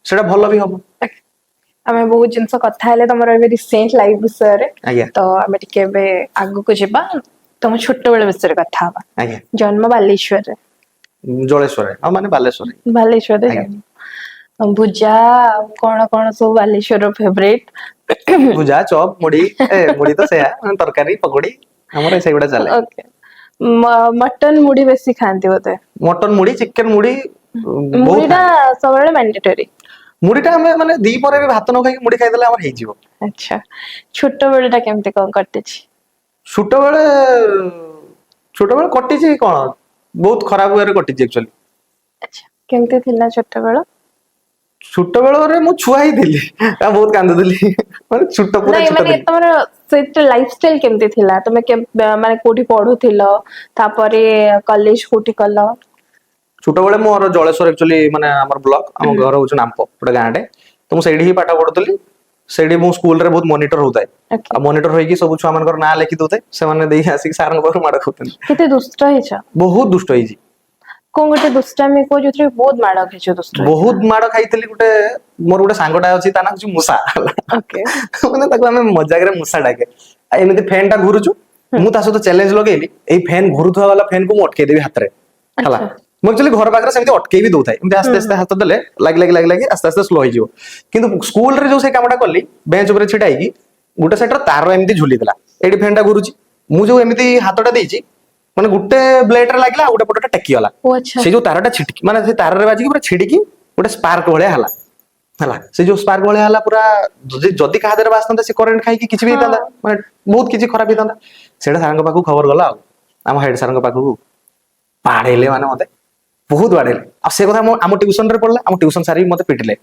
ସେଟା ଭଲ ବି ହବ। ଆମେ ବହୁତ ଜିନିଷ କଥା ହେଲେ ତମର ଏବେ ରିସେଣ୍ଟ ଲାଇଫ ବିଷୟରେ। ତ ଆମେ ଟିକେ ଏବେ ଆଗକୁ ଯିବା, ତମ ଛୋଟବେଳ ବିଷୟରେ କଥା ହବା। ଜନ୍ମ ବାଲେଶ୍ୱରରେ? ଜଳେଶ୍ୱରରେ, ଆଉ ମାନେ ବାଲେଶ୍ୱରରେ। ବାଲେଶ୍ୱରରେ। ଆଜ୍ଞା। ଜନ୍ମ। ଭୁଜା ଆଉ କଣ କଣ ସବୁ ବାଲେଶ୍ୱରର ଫେଭରେଟ? ଭୁଜା, ଚପ୍, ମୁଢି। ଏ ମୁଢି ତ ସେୟା, ମାନେ ତରକାରୀ, ପକୋଡି, ଆମର ସେଇଗୁଡା ଚାଲେ। ଓକେ, ମଟନ ମୁଢି ବେଶୀ ଖାଆନ୍ତି ବୋଧେ? ମଟନ ମୁଢି, ଚିକେନ ମୁଢି ବହୁତ। ମୁଢିଟା ଖାଆନ୍ତି। ସବୁବେଳେ ମ୍ୟାଣ୍ଡେଟୋରୀ। ମୁଢିଟା ଆମେ ମାନେ ଦିପହରେ ବି ଭାତ ନ ଖାଇକି ମୁଢି ଖାଇଦେଲେ ଆମର ହେଇଯିବ। ଆଚ୍ଛା, ଛୋଟ ବେଳଟା କେମିତି କଣ କଟିଛି? ଛୋଟବେଳେ କଟିଛି କଣ, ବହୁତ ଖରାପ ୱେରେ କଟିଛି ଆକ୍ଚୁଆଲି। ଆଚ୍ଛା, କେମିତି ଥିଲା ଛୋଟବେଳ? ଛୋଟବେଳରେ ମୁଁ ଛୁଆ ହିଁ ଥିଲି ଆଉ ବହୁତ କାନ୍ଦୁଥିଲି, ମାନେ ଛୋଟ ପୁରା ନାଇଁ, ଛୋଟ ମାନେ ଥିଲି। ତମର ସେଇଟା ଲାଇଫଷ୍ଟାଇଲ କେମିତି ଥିଲା? ତମେ ମାନେ କୋଉଠି ପଢୁଥିଲ, ତାପରେ କଲେଜ କୋଉଠି କଲ? ଛୋଟବେଳେ ମୋର ଜଳେଶ୍ୱର ଆକ୍ଚୁଆଲି, ମାନେ ଆମର ବ୍ଲକ, ଆମ ଘର ହଉଛି ନାମ୍ପ, ଗୋଟେ ଗାଁଟେ। ତ ମୁଁ ସେଇଠି ହିଁ ପାଠ ପଢୁଥିଲି। ସେଇଠି ମୁଁ ସ୍କୁଲରେ ବହୁତ ମନିଟର ହଉଥାଏ। ଆଉ ମନିଟର ହେଇକି ସବୁ ଛୁଆ ମାନଙ୍କର ନାଁ ଲେଖି ଦଉଥାଏ, ସେମାନେ ଦେଇକି ଆସିକି ସାରଙ୍କ ପାଖରୁ ମାଡ ଖାଉଛନ୍ତି। କେତେ ଦୁଷ୍ଟ ହେଇଛ? ବହୁତ ଦୁଷ୍ଟ ହେଇଛି। କୋଉ ଗୋଟେ ଦୁଷ୍ଟାମି କୁହ ଯୋଉଥିରେ ବହୁତ ମାଡ ଖାଇଛ ଦୁଷ୍ଟ? ବହୁତ ମାଡ ଖାଇଥିଲି। ଗୋଟେ ମୋର ଗୋଟେ ସାଙ୍ଗଟା ଅଛି, ତା ନାଁ ହଉଛି ମୂଷା, ହେଲା। ମାନେ ତାକୁ ଆମେ ମଜାକରେ ମୂଷା ଡାକେ। ଆଉ ଏମିତି ଫ୍ୟାନ ଟା ଘୁରୁଛୁ, ମୁଁ ତା ସହିତ ଚ୍ୟାଲେଞ୍ଜ ଲଗେଇଲି, ଏଇ ଫ୍ୟାନ ଘୁରୁଥିବା ବାଲା ଫ୍ୟାନ କୁ ମୁଁ ଅଟକେଇ ଦେବି ହାତରେ, ହେଲା। ମୁଁ ଆକ୍ଚୁଆଲି ଘର ପାଖରେ ସେମିତି ଅଟକେଇ ବି ଦଉଥାଏ। ଏମିତି ଆସ୍ତେ ଆସ୍ତେ ହାତ ଦେଲେ ଲାଗି ଲାଗି ଲାଗି ଲାଗି ଆସ୍ତେ ଆସ୍ତେ ସ୍ଲୋ ହେଇଯିବ। କିନ୍ତୁ ସ୍କୁଲରେ ଯୋଉ ସେ କାମଟା କଲି, ବେଞ୍ଚ ଉପରେ ଛିଡା ହେଇକି ଗୋଟେ ସାଇଡର ତାର ଏମିତି ଝୁଲିଥିଲା, ଏଇଠି ଫ୍ୟାନ ଟା ଘୁରୁଛି, ମୁଁ ଯୋଉ ଏମିତି ହାତଟା ଦେଇଛି, ମାନେ ଗୋଟେ ବ୍ଲେଡରେ ଲାଗିଲା ଆଉ ଗୋଟେ ପଟଟା ଟେକିଗଲା। ଓ ଆଚ୍ଛା ସେ ଯୋଉ ତାରଟା ଛିଟିକି, ମାନେ ସେ ତାରରେ ବାଜିକି ପୁରା ଛିଡିକି ଗୋଟେ ସ୍ପାର୍କ ଭଳିଆ ହେଲା। ହେଲା, ସେ ଯୋଉ ସ୍ପାର୍କ ଭଳିଆ ହେଲା ପୁରା, ଯଦି ଯଦି କାହା ଦେହରେ ବାଜିଥାନ୍ତା, ସେ କରେଣ୍ଟ ଖାଇକି କିଛି ବି ହେଇଥାନ୍ତା, ମାନେ ବହୁତ କିଛି ଖରାପ ହେଇଥାନ୍ତା। ସେଇଟା ସାରଙ୍କ ପାଖକୁ ଖବର ଗଲା, ଆଉ ଆମ ହେଡ ସାରଙ୍କ ପାଖକୁ। ବାଡେଇଲେ, ମାନେ ମତେ ବହୁତ ବାଡେଇଲେ। ଆଉ ସେ କଥା ଆମ ଟ୍ୟୁସନରେ ପଡିଲା, ଆମ ଟ୍ୟୁସନ ସାର୍ ବି ମତେ ପିଟିଲେ।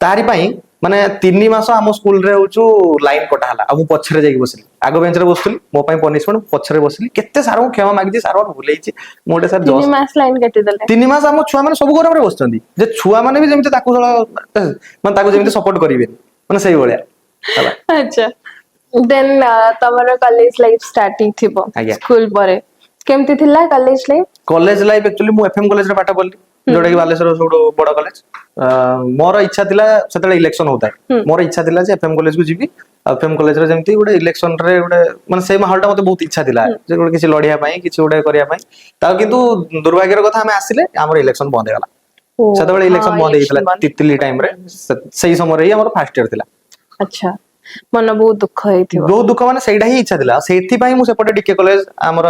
ତାରି ପାଇଁ ମାନେ 3 ମାସ ଆମ ସ୍କୁଲରେ ହଉଛୁ ଲାଇନ କଟା ହେଲା, ଆଉ ମୁଁ ପଛରେ ଯାଇକି ବସିଲି। ଆଗ ବେଞ୍ଚରେ ବସୁଥିଲି, ମୋ ପାଇଁ ପନିଶମେଣ୍ଟ, ପଛରେ ବସିଲି। କେତେ ସାରଙ୍କୁ କ୍ଷମା ମାଗିଛି, ସାର୍ ମୋର ଭୁଲ ହେଇଛି, ମୁଁ ଗୋଟେ ସାର୍ ତିନି ଜଷ୍ଟ ମାସ ଲାଇନ କାଟିଦେଲେ? 3 ମାସ। ଆମ ଛୁଆ ମାନେ ସବୁ ଗରମରେ ବସିଛନ୍ତି ଯେ ଛୁଆ ମାନେ ବି ଯେମିତି ତାକୁ ମାନେ ତାକୁ ଯେମିତି ସପୋର୍ଟ କରିବେନି, ମାନେ ସେଇଭଳିଆ ହେଲା। ଆଚ୍ଛା, ଦେନ୍ ତମର କଲେଜ ଲାଇଫ ଷ୍ଟାର୍ଟ ହେଇଥିବ? ଆଜ୍ଞା। ସ୍କୁଲ ପରେ କେମିତି ଥିଲା college life? College life actually ମୁଁ ଏଫଏମ କଲେଜରେ ପାଠ ପଢିଲି, ଯୋଉଟା କି ବାଲେଶ୍ୱର ସବୁଠୁ ବଡ କଲେଜ। ମୋର ଇଚ୍ଛା ଥିଲା, ସେତେବେଳେ ଇଲେକ୍ସନ ହଉଥାଏ, ମୋର ଇଚ୍ଛା ଥିଲା ଯେ ଏଫଏମ କଲେଜକୁ ଯିବି ଆଉ ଏଫଏମ କଲେଜରେ ଯେମିତି ଗୋଟେ ଇଲେକ୍ସନରେ ଗୋଟେ ମାନେ ସେଇ ମାହୋଲଟା ମତେ ବହୁତ ଇଚ୍ଛା ଥିଲା ଯେ ଗୋଟେ କିଛି ଲଢିବା ପାଇଁ, କିଛି ଗୋଟେ କରିବା ପାଇଁ। ତା କିନ୍ତୁ ଦୁର୍ଭାଗ୍ୟର କଥା, ଆମେ ଆସିଲେ ଆମର ଇଲେକ୍ସନ ବନ୍ଦ ହେଇଗଲା। ସେତେବେଳେ ଇଲେକ୍ସନ ବନ୍ଦ ହେଇଯାଇଥିଲା ତିତିଲି ଟାଇମରେ। ସେଇ ସମୟରେ ହିଁ ଆମର ଫାର୍ଷ୍ଟ ଇୟର ଥିଲା। ଆଚ୍ଛା, ମନ ବହୁତ ଦୁଃଖ ହେଇଥିବ। ବହୁତ ଦୁଃଖ, ମାନେ ସେଇଟା ହିଁ ଇଚ୍ଛା ଥିଲା ଆଉ ସେଇଥିପାଇଁ ମୁଁ ସେପଟେ ଡିକେ କଲେଜ, ଆମର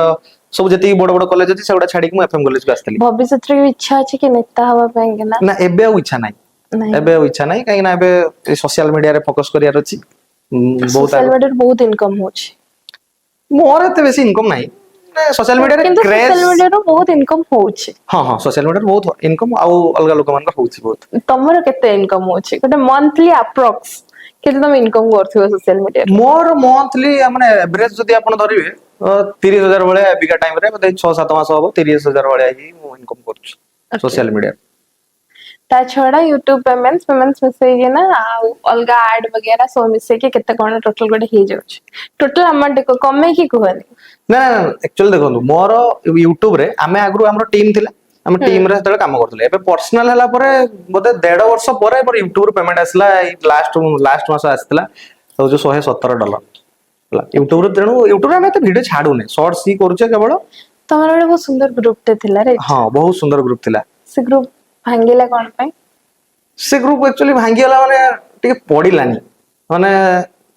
ସବୁ ଯେତିକି ବଡ ବଡ କଲେଜ ଅଛି, ସେଗୁଡା ଛାଡିକି ମୁଁ ଏଫଏମ କଲେଜକୁ ଆସିଥିଲି। ଭବିଷ୍ୟତରେ ବି ଇଚ୍ଛା ଅଛି କି ନେତା ହବା ପାଇଁ କି ନା? ନା, ଏବେ ଆଉ ଇଚ୍ଛା ନାହିଁ। ନାହିଁ? ଏବେ ଆଉ ଇଚ୍ଛା ନାହିଁ, କାହିଁକି ନା ଏବେ ସୋସିଆଲ ମିଡିଆରେ ଫୋକସ କରିବାର ଅଛି। ବହୁତ ସୋସିଆଲ ମିଡିଆରେ ବହୁତ ଇନକମ ହଉଛି। ମୋର ଏତେ ବେଶୀ ଇନକମ ନାହିଁ ସୋସିଆଲ ମିଡିଆରେ। କିନ୍ତୁ କ୍ରେଜ ସୋସିଆଲ ମିଡିଆରୁ ବହୁତ ଇନକମ ହଉଛି। ହଁ, ସୋସିଆଲ ମିଡିଆରେ ବହୁତ ଇନକମ ଆଉ ଅଲଗା ଲୋକମାନଙ୍କର ହଉଛି ବହୁତ। ତମର କେତେ ଇନକମ ହଉଛି? ଗୋଟେ ମନ୍ଥଲି ଆପ୍ରୋକ୍ସ କେତେ ତମେ ଇନକମ କରୁଥିବ ସୋସିଆଲ ମିଡିଆରେ? ମୋର ମନ୍ଥଲି ମାନେ ଏଭରେଜ ଯଦି ଆପଣ ଧରିବେ, 30,000 ଭଳିଆ। ଏବିକା ଟାଇମରେ ବୋଧେ 6-7 ମାସ ହବ 30,000 ଭଳିଆ ହିଁ ମୁଁ ଇନକମ କରୁଛି ସୋସିଆଲ ମିଡିଆ। ତା ଛଡା ୟୁଟ୍ୟୁବ ପେମେଣ୍ଟ ମିଶେଇକି ନା ଆଉ ଅଲଗା ଆଡ ବଗେରା ସବୁ ମିଶେଇକି କେତେ କଣ ଟୋଟାଲ ଗୋଟେ ହେଇଯାଉଛି? ଟୋଟାଲ ଆମାଉଣ୍ଟ ଟିକେ କମେଇକି କୁହନି। ନା, ଆକ୍ଚୁଆଲି ଦେଖନ୍ତୁ, ମୋର ୟୁଟ୍ୟୁବ ରେ ଆମେ ଆଗରୁ ଆମର ଟିମ୍ ଥିଲା, ଆମେ ଟିମ୍ ରେ ସେତେବେଳେ କାମ କରୁଥିଲେ। ଏବେ ପର୍ସନାଲ ହେଲା ପରେ ବୋଧେ 1.5 ବର୍ଷ ପରେ ମୋର ୟୁଟ୍ୟୁବ ରୁ ପେମେଣ୍ଟ ଆସିଲା। ଏଇ ଲାଷ୍ଟ ଲାଷ୍ଟ ମାସ ଆସିଥିଲା ଯୋଉ $117 ହେଲା ୟୁଟ୍ୟୁବ ରୁ। ତେଣୁ ୟୁଟ୍ୟୁବ ରେ ଆମେ ଏତେ ଭିଡିଓ ଛାଡୁନେ, ସର୍ଟସ ହିଁ କରୁଛେ କେବଳ। ତମର ଗୋଟେ ବହୁତ ସୁନ୍ଦର ଗ୍ରୁପ ଟେ ଥିଲା ରେ। ହଁ, ବହୁତ ସୁନ୍ଦର ଗ୍ରୁପ ଥିଲା। ସେ ଗ୍ରୁପ ଭାଙ୍ଗିଲା କଣ ପାଇଁ? ସେ ଗ୍ରୁପ ଆକ୍ଚୁଆଲି ଭାଙ୍ଗିଗଲା, ମାନେ ଟିକେ ପଡିଲାନି, ମାନେ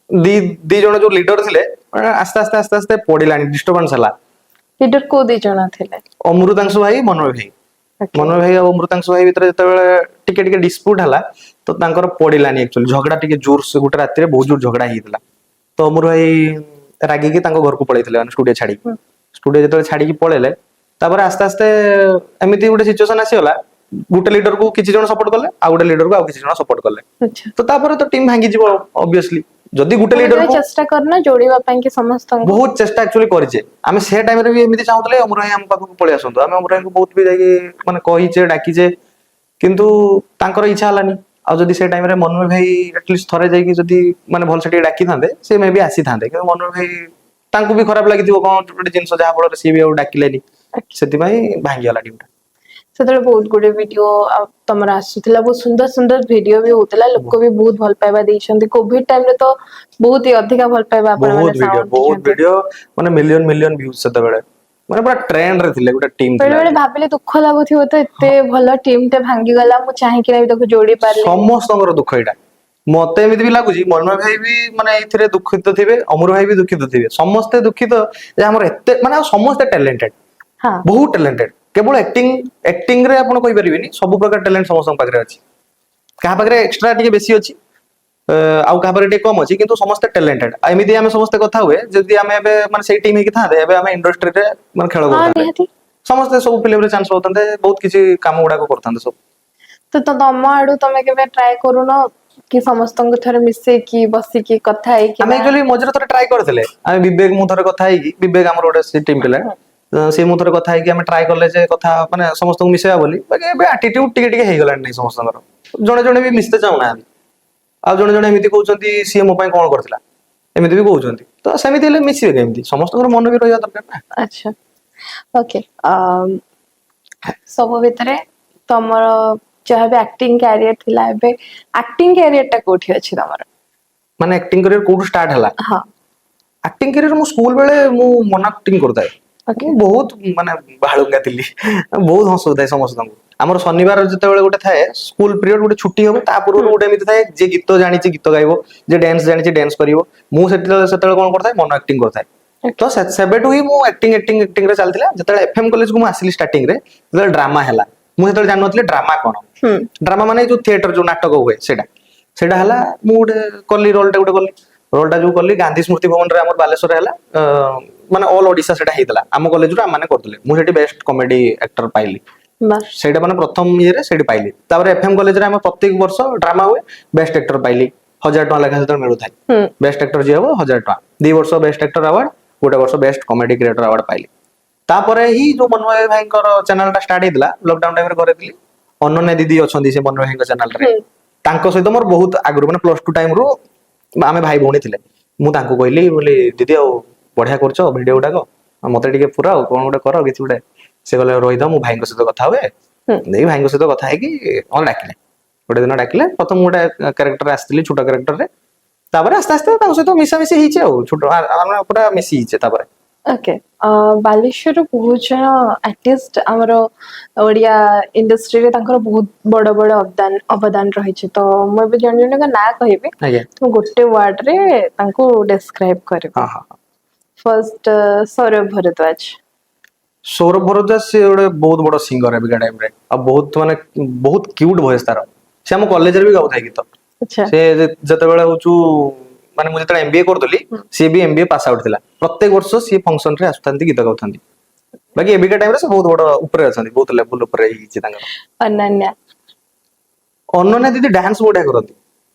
ଦି ଦି ଜଣ ଯୋଉ ଲିଡର ଥିଲେ, ମାନେ ଆସ୍ତେ ଆସ୍ତେ ଆସ୍ତେ ଆସ୍ତେ ପଡିଲାନି, ଡିଷ୍ଟର୍ବାନ୍ସ ହେଲା। ଲିଡର କୋଉ ଦି ଜଣ ଥିଲେ? ଅମୃତାଂଶୁ ଭାଇ, ମନୋଜ ଭାଇ। ମନୋଜ ଭାଇ ଆଉ ଅମୃତାଂଶୁ ଭାଇ ଭିତରେ ଯେତେବେଳେ ଟିକେ ଟିକେ ଡିସ୍ପ୍ୟୁଟ ହେଲା, ତ ତାଙ୍କର ପଡିଲାନି। ଆକ୍ଚୁଆଲି ଝଗଡା ଟିକେ ଜୋର ସେ ଗୋଟେ ରାତିରେ ବହୁତ ଜୋର ଝଗଡା ହେଇଥିଲା। ତ ଅମର ଭାଇ ରାଗିକି ତାଙ୍କ ଘରକୁ ପଳେଇଥିଲେ, ମାନେ ଷ୍ଟୁଡିଓ ଛାଡିକି। ଷ୍ଟୁଡିଓ ଯେତେବେଳେ ଛାଡିକି ପଳେଇଲେ, ତାପରେ ଆସ୍ତେ ଆସ୍ତେ ଏମିତି ଗୋଟେ ସିଚୁଏସନ ଆସିଗଲା, ଗୋଟେ ଲିଡରକୁ କିଛି ଜଣ ସପୋର୍ଟ କଲେ, ଆଉ ଗୋଟେ ଲିଡରକୁ ଆଉ କିଛି ଜଣ ସପୋର୍ଟ କଲେ। ତ ତାପରେ ତ ଟିମ୍ ଭାଙ୍ଗିଯିବ ଅବଭିୟସଲି, ଯଦି ଗୋଟେ ତମେ କେବେ ଲିଡରକୁ ଚେଷ୍ଟା କରିନ ଯୋଡିବା ପାଇଁ କି ସମସ୍ତଙ୍କୁ? ବହୁତ ଚେଷ୍ଟା ଆକ୍ଚୁଆଲି କରିଛେ ଆମେ। ସେ ଟାଇମରେ ବି ଏମିତି ଚାହୁଁଥିଲେ ଅମର ଭାଇ ଆମ ପାଖକୁ ପଳେଇ ଆସନ୍ତୁ। ଆମେ ଅମର ଭାଇଙ୍କୁ ବହୁତ ବି ଯାଇକି ମାନେ କହିଛେ, ଡାକିଛେ, କିନ୍ତୁ ତାଙ୍କର ଇଚ୍ଛା ହେଲାନି। ଆଉ ଯଦି ସେ ଟାଇମରେ ମନମୟ ଭାଇ ଆଟଲିଷ୍ଟ ଥରେ ଯାଇକି ଯଦି ମାନେ ଭଲସେ ଟିକେ ଡାକିଥାନ୍ତେ, ସେ ମେ ବି ଆସିଥାନ୍ତେ। କିନ୍ତୁ ମନମୟ ଭାଇ, ତାଙ୍କୁ ବି ଖରାପ ଲାଗିଥିବ କଣ ଗୋଟେ ଜିନିଷ, ଯାହା ଫଳରେ ସିଏ ବି ଆଉ ଡାକିଲେନି। ସେଥିପାଇଁ ଭାଙ୍ଗିଗଲା ଟିମଟା। ସେତେବେଳେ ବହୁତ ଗୁଡେ ଭିଡିଓ ତମର ଆସୁଥିଲା, ବହୁତ ସୁନ୍ଦର ସୁନ୍ଦର ଭିଡିଓ ବି ହଉଥିଲା, ଲୋକ ବି ବହୁତ ଭଲ ପାଇବା ଦେଇଛନ୍ତି। କୋଭିଡ ଟାଇମରେ ତ ବହୁତ ହି ଅଧିକା ଭଲ ପାଇବା ଆପଣ ବହୁତ ମାନେ ଭିଡିଓ, ସାଉଣ୍ଡ ବହୁତ ଦେଇଛନ୍ତି। ଭିଡିଓ, ମାନେ ମିଲିୟନ ମିଲିୟନ ଭ୍ୟୁଜ ସେତେବେଳେ, ମାନେ ପୁରା ଟ୍ରେଣ୍ଡ ରେ ଥିଲେ ଗୋଟେ ଟିମ୍। ବେଳେ ବେଳେ ଭାବିଲେ ଦୁଃଖ ଲାଗୁଥିବ ତ, ଏତେ ଭଲ ଟିମ୍ ଟେ ଭାଙ୍ଗିଗଲା, ମୁଁ ଚାହିଁକିନା ବି ତାକୁ ଯୋଡି ପାରିଲିନି। ସମସ୍ତଙ୍କର ଦୁଃଖ ଏଇଟା। ମତେ ଏମିତି ବି ଲାଗୁଛି ମନ୍ମୟ ଭାଇ ବି ମାନେ ଏଇଥିରେ ଦୁଃଖିତ ଥିବେ, ଅମର ଭାଇ ବି ଦୁଃଖିତ ଥିବେ। ସମସ୍ତେ ଦୁଃଖିତ ଯେ ଆମର ଏତେ ମାନେ, ଆଉ ସମସ୍ତେ ଟ୍ୟାଲେଣ୍ଟେଡ, ବହୁତ ଟ୍ୟାଲେଣ୍ଟେଡ। କେବଳ ଆକ୍ଟିଂ ଆକ୍ଟିଂ ରେ ଆପଣ କହିପାରିବେନି, ସବୁ ପ୍ରକାର ଟ୍ୟାଲେଣ୍ଟ ସମସ୍ତଙ୍କ ପାଖରେ ଅଛି। କାହା ପାଖରେ ଏକ୍ସଟ୍ରା ଟିକେ ବେଶୀ ଅଛି, ଆଉ କାହା ପାଖରେ ଟିକେ କମ ଅଛି, କିନ୍ତୁ ସମସ୍ତେ ଟ୍ୟାଲେଣ୍ଟେଡ। ଏମିତି ଆମେ ସମସ୍ତେ କଥା ହୁଏ, ଯଦି ଆମେ ଏବେ ମାନେ ସେଇ ଟିମ୍ ହେଇକି ଥାନ୍ତେ, ଏବେ ଆମେ ଇଣ୍ଡଷ୍ଟ୍ରିରେ ମାନେ ଖେଳ କରୁଥାନ୍ତେ। ସମସ୍ତେ ସବୁ ଫିଲ୍ମରେ ଚାନ୍ସ ପାଉଥାନ୍ତେ, ବହୁତ କିଛି କାମ ଗୁଡାକ କରୁଥାନ୍ତେ ସବୁ। ତ ତମ ଆଡୁ ତମେ କେବେ ଟ୍ରାଏ କରୁନ କି ସମସ୍ତଙ୍କୁ ଥରେ ମିଶେଇକି ବସିକି କଥା ହେଇକି? ଆମେ ଆକ୍ଚୁଆଲି ମଝିରେ ଥରେ ଟ୍ରାଏ କରିଥିଲେ। ଆମେ ବିବେକ ମୁଁ ଥରେ କଥା ହେଇକି, ବିବେକ ଆମର ଗୋଟେ ସେ ଟିମ୍ ପିଲା, ସେ ମୁଁ ଥରେ କଥା ହେଇକି ଆମେ ଟ୍ରାଏ କଲେ ଯେ କଥା ମାନେ ସମସ୍ତଙ୍କୁ ମିଶେଇବା ବୋଲି। ବାକି ଏବେ ଆଟିଟ୍ୟୁଡ ଟିକେ ଟିକେ ହେଇଗଲାଣି ନାଇଁ ସମସ୍ତଙ୍କର। ଜଣେ ଜଣେ ବି ମିଶତେ ଚାହୁଁନାହାନ୍ତି, ଆଉ ଜଣେ ଜଣେ ଏମିତି କହୁଛନ୍ତି, ସିଏ ମୋ ପାଇଁ କଣ କରିଥିଲା, ଏମିତି ବି କହୁଛନ୍ତି। ତ ସେମିତି ହେଲେ ମିଶିବେ କେମିତି? ସମସ୍ତଙ୍କର ମନ ବି ରହିବା ଦରକାର ନା। ଆଚ୍ଛା, ଓକେ। ସବୁ ଭିତରେ ତମର ଯାହା ବି ଆକ୍ଟିଂ କ୍ୟାରିୟର ଥିଲା, ଏବେ ଆକ୍ଟିଂ କ୍ୟାରିୟର ଟା କୋଉଠି ଅଛି ତମର? ମାନେ ଆକ୍ଟିଂ କରିୟର କୋଉଠୁ ଷ୍ଟାର୍ଟ ହେଲା? ହଁ। ଆକ୍ଟିଂ କ୍ୟାରିୟର, ମୁଁ ସ୍କୁଲ ବେଳେ ମୁଁ ମନ ଆକ୍ଟିଂ କରୁଥାଏ। ମୁଁ ବହୁତ ମାନେ ବାଳୁଙ୍ଗା ଥିଲି, ବହୁତ ହସଉଥାଏ ସମସ୍ତଙ୍କୁ। ଆମର ଶନିବାର ଯେତେବେଳେ ଗୋଟେ ଥାଏ ସ୍କୁଲ ପିରିୟଡ, ଗୋଟେ ଛୁଟି ହବ, ତା ପୂର୍ବରୁ ଗୋଟେ ଏମିତି ଥାଏ, ଯିଏ ଗୀତ ଜାଣିଛି ଗୀତ ଗାଇବ, ଯିଏ ଡ୍ୟାନ୍ସ ଜାଣିଛି ଡ୍ୟାନ୍ସ କରିବ। ମୁଁ ସେତେବେଳେ କଣ କରୁଥାଏ? ମନ ଆକ୍ଟିଂ କରୁଥାଏ। ତ ସେବେଠୁ ହିଁ ମୁଁ ଆକ୍ଟିଂ ଆକ୍ଟିଂ ଆକ୍ଟିଂ ରେ ଚାଲିଥିଲା। ଯେତେବେଳେ ଏଫଏମ କଲେଜକୁ ମୁଁ ଆସିଲି, ଷ୍ଟାର୍ଟିଂ ରେ ଯେତେବେଳେ ଡ୍ରାମା ହେଲା, ମୁଁ ସେତେବେଳେ ଜାଣିନଥିଲି ଡ୍ରାମା କଣ। ଡ୍ରାମା ମାନେ ଯୋଉ ଥିଏଟର, ଯୋଉ ନାଟକ ହୁଏ, ସେଇଟା ହେଲା। ମୁଁ ଗୋଟେ କଲି, ରୋଲଟା ଗୋଟେ କଲି। ରୋଲଟା ଯୋଉ କଲି, ଗାନ୍ଧୀ ସ୍ମୃତି ଭବନରେ ଆମର ବାଲେଶ୍ୱରରେ ହେଲା, ମାନେ ଅଲ୍ ଓଡିଶା ସେଟା ହେଇଥିଲା। ଆମ କଲେଜରୁ ଆମମାନେ କରୁଥିଲେ। ମୁଁ ସେଠି ବେଷ୍ଟ କମେଡି ଆକ୍ଟର ପାଇଲି। ସେଇଟା ମାନେ ପ୍ରଥମ ଇଏରେ ସେଇଠି ପାଇଲି। ତାପରେ ଏଫଏମ କଲେଜରେ ଆମେ ପ୍ରତ୍ୟେକ ବର୍ଷ ଡ୍ରାମା ହୁଏ, ବେଷ୍ଟ ଆକ୍ଟର ପାଇଲି। 1000 ଟଙ୍କା ଲେଖା ସେତେବେଳେ ମିଳୁଥାଏ। ବେଷ୍ଟ ଆକ୍ଟର ଯିଏ ହବ 1000 ଟଙ୍କା। 2 ବର୍ଷ ବେଷ୍ଟ ଆକ୍ଟର ଆୱାର୍ଡ, ଗୋଟେ ବର୍ଷ ବେଷ୍ଟ କମେଡି କ୍ରିଏଟର ଆୱାର୍ଡ ପାଇଲି। ତାପରେ ହିଁ ଯୋଉ ମନ୍ମୟ ଭାଇଙ୍କର ଚ୍ୟାନେଲଟା ଷ୍ଟାର୍ଟ ହେଇଥିଲା, ଲକଡାଉନ ଟାଇମରେ ଘରେ ଥିଲି। ଅନନ୍ୟା ଦିଦି ଅଛନ୍ତି ସେ ମନ୍ମୟ ଭାଇଙ୍କ ଚ୍ୟାନେଲରେ। ତାଙ୍କ ସହିତ ମୋର ବହୁତ ଆଗରୁ, ମାନେ ପ୍ଲସ ଟୁ ଟାଇମରୁ ଆମେ ଭାଇ ଭଉଣୀ ଥିଲେ। ମୁଁ ତାଙ୍କୁ କହିଲି ବୋଲି, ଦିଦି, ଆଉ ବଢିଆ କରୁଛ ଭିଡିଓ ଗୁଡାକ, ଆଉ ମତେ ଟିକେ ପୁରା ଆଉ କଣ ଗୋଟେ କର କିଛି ଗୋଟେ। ସେ କହିଲେ, ରହିଥାଅ, ମୁଁ ଭାଇଙ୍କ ସହିତ କଥା ହୁଏ। ଦେଇ ଭାଇଙ୍କ ସହିତ କଥା ହେଇକି ମତେ ଡାକିଲେ, ଗୋଟେ ଦିନ ଡାକିଲେ। ପ୍ରଥମ ଗୋଟେ କ୍ୟାରେକ୍ଟର ଆସିଥିଲି, ଛୋଟ କ୍ୟାରେକ୍ଟରରେ। ତାପରେ ଆସ୍ତେ ଆସ୍ତେ ତାଙ୍କ ସହିତ ମିଶାମିଶି ହେଇଛି, ଆଉ ଛୋଟ ଆମେ ପୁରା ମିଶି ହେଇଛେ ତାପରେ। ଓକେ, ବାଲେଶ୍ୱରରୁ ବହୁତ ଜଣ ଆର୍ଟିଷ୍ଟ ଆମର ଓଡିଆ ଇଣ୍ଡଷ୍ଟ୍ରିରେ ତାଙ୍କର ବହୁତ ବଡ ବଡ ଅବଦାନ ରହିଛି। ତ ମୁଁ ଏବେ ଜଣେ ଜଣଙ୍କ ନାଁ କହିବି, ମୁଁ ଗୋଟେ ୱାର୍ଡରେ ତାଙ୍କୁ ଡେସ୍କ୍ରାଇବ କରିବି। ହଁ ହଁ ଫର୍ଷ୍ଟ ସୌରଭ ଭରଦ୍ୱାଜ। ସୌରଭ ଭରଦ୍ୱାଜ, ସେ ଗୋଟେ ବହୁତ ବଡ ସିଙ୍ଗର ଏବେକା ଟାଇମରେ, ଆଉ ବହୁତ ମାନେ ବହୁତ କ୍ୟୁଟ ଭଏସ ତାର। ସେ ଆମ କଲେଜରେ ବି ଗାଉଥାଏ ଗୀତ। ସେ ଯେତେବେଳେ ହଉଛୁ ମାନେ ମୁଁ ଯେତେବେଳେ ଏମବିଏ କରୁଥିଲି, ସିଏ ବି ଏମବିଏ ପାସ୍ ଆଉଟ୍ ଥିଲା। ପ୍ରତ୍ୟେକ ବର୍ଷ ସିଏ ଫଙ୍କସନ ରେ ଆସୁଥାନ୍ତି, ଗୀତ ଗାଉଥାନ୍ତି। ବାକି ଏବେକା ଟାଇମରେ ସେ ବହୁତ ବଡ ଉପରେ ଅଛନ୍ତି, ବହୁତ ଲେଭୁଲ ଉପରେ ହେଇଯାଇଛି ତାଙ୍କର। ଅନନ୍ୟା। ଅନନ୍ୟା ଦିଦି ଡ୍ୟାନ୍ସ ବଢିଆ କରନ୍ତି,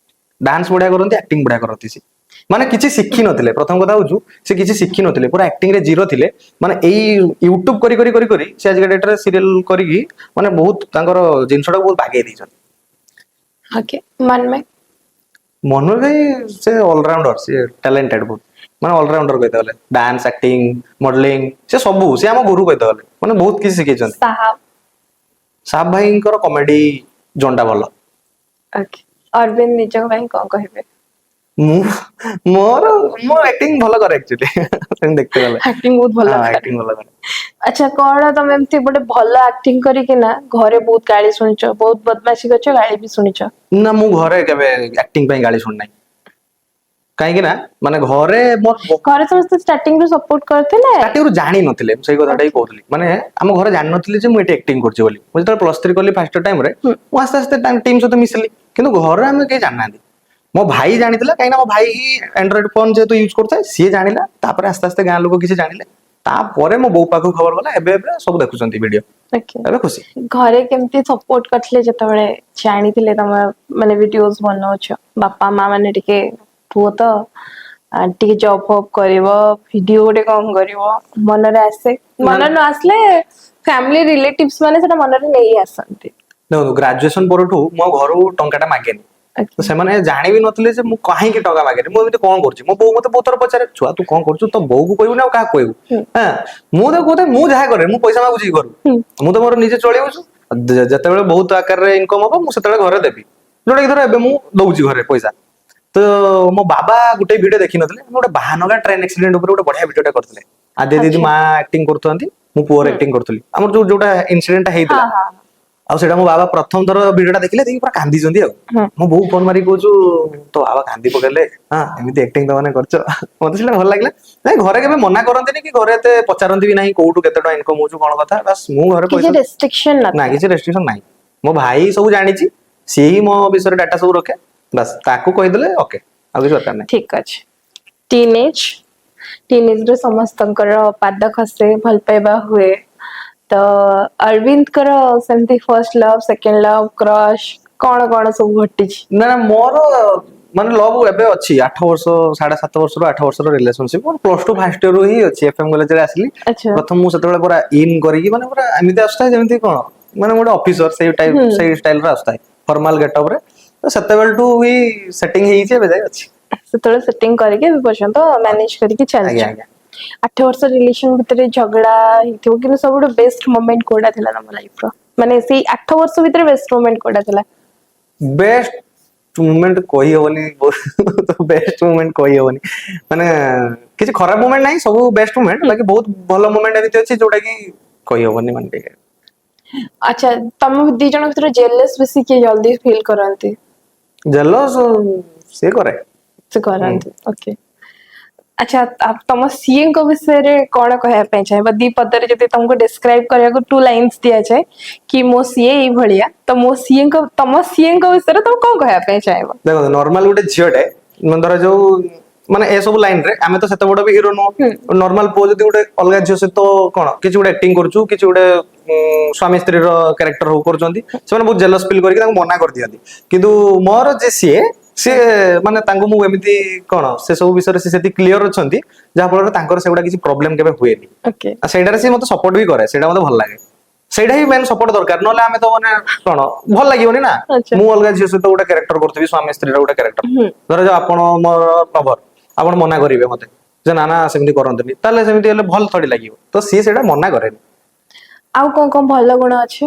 ଡ୍ୟାନ୍ସ ବଢିଆ କରନ୍ତି, ଆକ୍ଟିଂ ବଢିଆ କରନ୍ତି। ସେ ମାନେ କିଛି ଶିଖି ନଥିଲେ। ପ୍ରଥମ କଥା ହଉଛୁ ସେ କିଛି ଶିଖି ନଥିଲେ, ପୁରା ଆକ୍ଟିଂ ରେ ଜିରୋ ଥିଲେ। ମାନେ ଏଇ ୟୁଟ୍ୟୁବ କରି କରି କରି କରି ସେ ଆଜିକା ଡେଟରେ ସିରିଏଲ କରିକି ମାନେ ବହୁତ ତାଙ୍କର ଜିନିଷଟାକୁ ବହୁତ ବାଗେଇ ଦେଇଛନ୍ତି। ଓକେ, ମନ୍ମୟ। ମନୋଜ ଭାଇ, ସେ ଅଲରାଉଣ୍ଡର, ସେ ଟ୍ୟାଲେଣ୍ଟେଡ ବହୁତ, ମାନେ ଅଲରାଉଣ୍ଡର କହିତେ ଗଲେ। ଡାନ୍ସ, ଆକ୍ଟିଂ, ମଡେଲିଂ, ସେ ସବୁ। ସେ ଆମ ଗୁରୁ କହିତେ ଗଲେ, ମାନେ ବହୁତ କିଛି ଶିଖେଇଛନ୍ତି। ସାହାବ। ସାହାବ ଭାଇଙ୍କର କମେଡି ଜୋନଟା ଭଲ। ଓକେ, ଅରବିନ୍ଦ, ନିଜ ପାଇଁ କଣ କହିବେ? ମୁଁ ମୋର ଆକ୍ଟିଂ ଭଲ କରେ ଆକ୍ଚୁଆଲି, ସେମିତି ଦେଖିତେ ଗଲେ। ଆକ୍ଟିଂ ବହୁତ ଭଲ କରେ। ଆକ୍ଟିଂ ଭଲ କରେ। ଆଚ୍ଛା, କଣ ତମେ ଏମିତି ଗୋଟେ ଭଲ ଆକ୍ଟିଂ କରିକି ନା ଘରେ ବହୁତ ଗାଳି ଶୁଣିଛ, ବହୁତ ବଦମାସି କରିଛ, ଗାଳି ବି ଶୁଣିଛ? ନା, ମୁଁ ଘରେ କେବେ ଆକ୍ଟିଂ ପାଇଁ ଗାଳି ଶୁଣି ନାହିଁ। କାହିଁକି ନା ମାନେ ଘରେ ମୋର ଘରେ ସମସ୍ତେ ଷ୍ଟାର୍ଟିଂ ରୁ ସପୋର୍ଟ କରିଥିଲେ? ଷ୍ଟାର୍ଟିଂ ରୁ ଜାଣିନଥିଲେ। ମୁଁ ସେଇ କଥାଟା ହିଁ କହୁଥିଲି, ମାନେ ଆମ ଘରେ ଜାଣିନଥିଲେ ଯେ ମୁଁ ଏଠି ଆକ୍ଟିଂ କରୁଛି ବୋଲି। ମୁଁ ଯେତେବେଳେ ପ୍ଲସ ଥ୍ରୀ କଲି ଫାର୍ଷ୍ଟ ଟାଇମରେ, ମୁଁ ଆସ୍ତେ ଆସ୍ତେ ଟିମ୍ ସହିତ ମିଶିଲି, କିନ୍ତୁ ଘରେ ଆମେ କେହି ଜାଣିନାହାନ୍ତି। ମୋ ଭାଇ ଜାଣିଥିଲା, କାହିଁକିନା ମୋ ଭାଇ ହିଁ ଆଣ୍ଡ୍ରଏଡ ଫୋନ ଯେହେତୁ ୟୁଜ କରୁଥାଏ, ସିଏ ଜାଣିଲା। ତାପରେ ଆସ୍ତେ ଆସ୍ତେ ଗାଁ ଲୋକ କିଛି ଜାଣିଲେ। ତାପରେ ମୋ ବୋଉ ପାଖକୁ ଖବର ଗଲା। ଏବେ ଏବେ ସବୁ ଦେଖୁଛନ୍ତି ଭିଡିଓ। ଏବେ ଖୁସି। ଘରେ କେମିତି ସପୋର୍ଟ କରିଥିଲେ ଯେତେବେଳେ ଜାଣିଥିଲେ ତମେ ମାନେ ଭିଡିଓଜ ବନଉଛ? ବାପା ମା ମାନେ ଟିକେ ପୁଅ ତ ଟିକେ ଜବ୍ ଫବ୍ କରିବ, ଭିଡିଓ ଗୋଟେ କଣ କରିବ, ମନରେ ଆସେ? ମନରେ ନ ଆସିଲେ ଫ୍ୟାମିଲି ରିଲେଟିଭସ ମାନେ ସେଟା ମନରେ ନେଇ ଆସନ୍ତି। ଦେଖନ୍ତୁ, ଗ୍ରାଜୁଏସନ ପରଠୁ ମୋ ଘରୁ ଟଙ୍କାଟା ମାଗେନି। ତ ସେମାନେ ଜାଣି ବି ନଥିଲେ ଯେ ମୁଁ କାହିଁକି ଟଙ୍କା ମାଗେନି, ମୁଁ ଏମିତି କଣ କରୁଛି। ମୋ ବୋଉ ମତେ ବହୁତ ଥର ପଚାରେ, "ଛୁଆ, ତୁ କଣ କରୁଛୁ? ତୋ ବୋଉକୁ କହିବୁନି, ଆଉ କାହାକୁ କହିବୁ?" ହଁ, ମୁଁ ତାକୁ କହୁଥାଏ, ମୁଁ ଯାହା କରେ, ମୁଁ ପଇସା ମାଗୁଛି କି ଘରୁ? ମୁଁ ତ ମୋର ନିଜେ ଚଳିଯାଉଛି। ଯେତେବେଳେ ବହୁତ ଆକାରରେ ଇନକମ ହବ, ମୁଁ ସେତେବେଳେ ଘରେ ଦେବି। ଯୋଉଟା କି ଧର ଏବେ ମୁଁ ଦଉଛି ଘରେ ପଇସା। ତ ମୋ ବାବା ଗୋଟେ ଭିଡିଓ ଦେଖିନଥିଲେ। ମୁଁ ଗୋଟେ ବାହାନଗା ଟ୍ରେନ ଆକ୍ସିଡେଣ୍ଟ ଉପରେ ଗୋଟେ ବଢିଆ ଭିଡିଓଟା କରିଥିଲେ। ଆଦ୍ୟା ଦିଦି ମା ଆକ୍ଟିଂ କରୁଥାନ୍ତି, ମୁଁ ପୁଅର ଆକ୍ଟିଂ କରୁଥିଲି। ଆମର ଯୋଉଟା ଇନସିଡେଣ୍ଟ ହେଇଥିଲା। ହଁ ହଁ ଆଉ ସେଇଟା ମୋ ବାବା ପ୍ରଥମ ଥର ଭିଡିଓଟା ଦେଖିଲେ, ଦେଖିକି ପୁରା କାନ୍ଦିଛନ୍ତି। ଆଉ ମୋ ବୋଉ ଫୋନ ମାରିକି କହୁଛୁ, "ତୋ ବାବା କାନ୍ଦି ପକେଇଲେ, ହଁ, ଏମିତି ଆକ୍ଟିଂ ତମାନେ କରିଛ।" ମତେ ସେଇଟା ଭଲ ଲାଗିଲା। ନାଇଁ, ଘରେ କେବେ ମନା କରନ୍ତିନି କି ଘରେ ଏତେ ପଚାରନ୍ତି ବି ନାହିଁ କୋଉଠୁ କେତେ ଟଙ୍କା ଇନକମ ହଉଛି, କଣ କଥା। ବାସ୍, ମୁଁ ଘରେ କିଛି ପଇସା ରେଷ୍ଟ୍ରିକ୍ସନ ନା, ନଥିଲା? କିଛି ରେଷ୍ଟ୍ରିକ୍ସନ ନାହିଁ। ମୋ ଭାଇ ସବୁ ଜାଣିଛି, ସିଏ ହିଁ ମୋ ବିଷୟରେ ଡାଟା ସବୁ ରଖେ। ବାସ୍, ତାକୁ କହିଦେଲେ ଓକେ, ଆଉ କିଛି ଦରକାର ନାହିଁ। ଠିକ ଅଛି। ଟିନେଜ ରେ ସମସ୍ତଙ୍କର ପାଦ ଖସେ, ଭଲ ପାଇବା ହୁଏ। ତ ଅରବିନ୍ଦଙ୍କର ସେମିତି first love, second love, crush କଣ କଣ ସବୁ ଘଟିଛି? ନା ନା, ମୋର ମାନେ ଲଭ୍ ଏବେ ଅଛି 8 ବର୍ଷ, 7.5 ବର୍ଷରୁ 8 ବର୍ଷର ରିଲେସନସିପ। ମୋର ପ୍ଲସ 2 ଫାର୍ଷ୍ଟ ଇୟର ହିଁ ଅଛି। ଏଫଏମ କଲେଜରେ ଆସିଲି ପ୍ରଥମ। ମୁଁ ସେତେବେଳେ ପୁରା ଇନ୍ କରିକି, ମାନେ ପୁରା ଏମିତି ଆସୁଥାଏ ଯେମିତି କଣ ମାନେ ଗୋଟେ ଅଫିସର, ସେଇ ଟାଇପ, ସେଇ ଷ୍ଟାଇଲର ଆସୁଥାଏ ଫର୍ମାଲ ଗେଟଅପ ରେ। ତ ସେତେବେଳଠୁ ହିଁ ସେଟିଂ ହେଇଛି, ଏବେ ଯାଏ ଅଛି। ସେତେବେଳେ ସେଟିଂ କରିକି ଏବେ ପର୍ଯ୍ୟନ୍ତ ମ୍ୟାନେଜ କରିକି ଚାଲିଛି? ଆଜ୍ଞା। 8 ବର୍ଷ ରିଲେସନ ଭିତରେ ଝଗଡା ହେଇଥିବ, କିନ୍ତୁ ସବୁଠୁ ବେଷ୍ଟ ମୋମେଣ୍ଟ କୋଉଟା ଥିଲା ତମ ଲାଇଫ ର? ମାନେ ସେଇ 8 ବର୍ଷ ଭିତରେ ବେଷ୍ଟ ମୋମେଣ୍ଟ କୋଉଟା ଥିଲା? ବେଷ୍ଟ ମୁମେଣ୍ଟ କହିହବନି, ବେଷ୍ଟ ମୁମେଣ୍ଟ କହିହବନି। ମାନେ କିଛି ଖରାପ ମୁମେଣ୍ଟ ନାହିଁ, ସବୁ ବେଷ୍ଟ ମୁମେଣ୍ଟ। ବାକି ବହୁତ ଭଲ ମୁମେଣ୍ଟ ଏମିତି ଅଛି ଯୋଉଟା କି କହିହବନି, ମାନେ ଟିକେ ଆଚ୍ଛା, ତମ ଦି ଜଣଙ୍କ ଭିତରେ ଜେଲସ୍ ବେଶୀ କିଏ ଜଲ୍ଦି ଫିଲ୍ କରନ୍ତି? ଜେଲସ୍ ସିଏ କରେ। ସେ କରନ୍ତି, ଓକେ। ଆଚ୍ଛା, ତମ ସିଏଙ୍କ ବିଷୟରେ କଣ କହିବା ପାଇଁ ଚାହିଁବ? ଦି ପଦରେ ଯଦି ତମକୁ ଡେସ୍କ୍ରାଇବ କରିବାକୁ ଟୁ ଲାଇନ୍ସ ଦିଆଯାଏ କି ମୋ ସିଏ ଏଇ ଭଳିଆ, ତ ମୋ ସିଏଙ୍କ ତମ ସିଏଙ୍କ ବିଷୟରେ ତମେ କଣ କହିବା ପାଇଁ ଚାହିଁବ? ଦେଖନ୍ତୁ, ନର୍ମାଲ ଗୋଟେ ଝିଅଟେ, ମାନେ ଧର ଯୋଉ ମାନେ ଏସବୁ ଲାଇନ ରେ ଆମେ ତ ସେତେ ବଡ ବି ହିରୋ ନୁହଁ। ନର୍ମାଲ ପୁଅ ଯଦି ଗୋଟେ ଅଲଗା ଝିଅ ସହିତ କଣ କିଛି ଗୋଟେ ଆକ୍ଟିଂ କରୁଛୁ, କିଛି ଗୋଟେ ସ୍ୱାମୀ ସ୍ତ୍ରୀର କ୍ୟାରେକ୍ଟର ହଉ କରୁଛନ୍ତି, ସେମାନେ ବହୁତ ଜେଲସ୍ ଫିଲ୍ କରିକି ତାଙ୍କୁ ମନା କରିଦିଅନ୍ତି। କିନ୍ତୁ ମୋର ଯେ ସିଏ ସିଏ ମାନେ ତାଙ୍କୁ ମୁଁ ଏମିତି କଣ ସେ ସବୁ ବିଷୟରେ ସେ ସେତିକି କ୍ଲିୟର ଅଛନ୍ତି, ଯାହା ଫଳରେ ତାଙ୍କର ସେଗୁଡା କିଛି ପ୍ରୋବ୍ଲେମ କେବେ ହୁଏନି। ଆଉ ସେଇଟାରେ ସିଏ ମତେ ସପୋର୍ଟ ବି କରେ, ସେଇଟା ମତେ ଭଲ ଲାଗେ। ସେଇଟା ହିଁ ମେନ୍ ସପୋର୍ଟ ଦରକାର, ନହେଲେ ଆମେ ତ ମାନେ କଣ ଭଲ ଲାଗିବନି ନା। ମୁଁ ଅଲଗା ଝିଅ ସହିତ ଗୋଟେ କ୍ୟାରେକ୍ଟର କରୁଥିବି, ସ୍ୱାମୀ ସ୍ତ୍ରୀର ଗୋଟେ କ୍ୟାରେକ୍ଟର, ଧର ଯୋଉ ଆପଣ ମୋର ଲଭର, ଆପଣ ମନା କରିବେ ମତେ ଯେ ନା ନା, ସେମିତି କରନ୍ତୁନି, ତାହେଲେ ସେମିତି ହେଲେ ଭଲ ଥୋଡି ଲାଗିବ? ତ ସିଏ ସେଇଟା ମନା କରେନି। ଆଉ କଣ କଣ ଭଲ ଗୁଣ ଅଛି?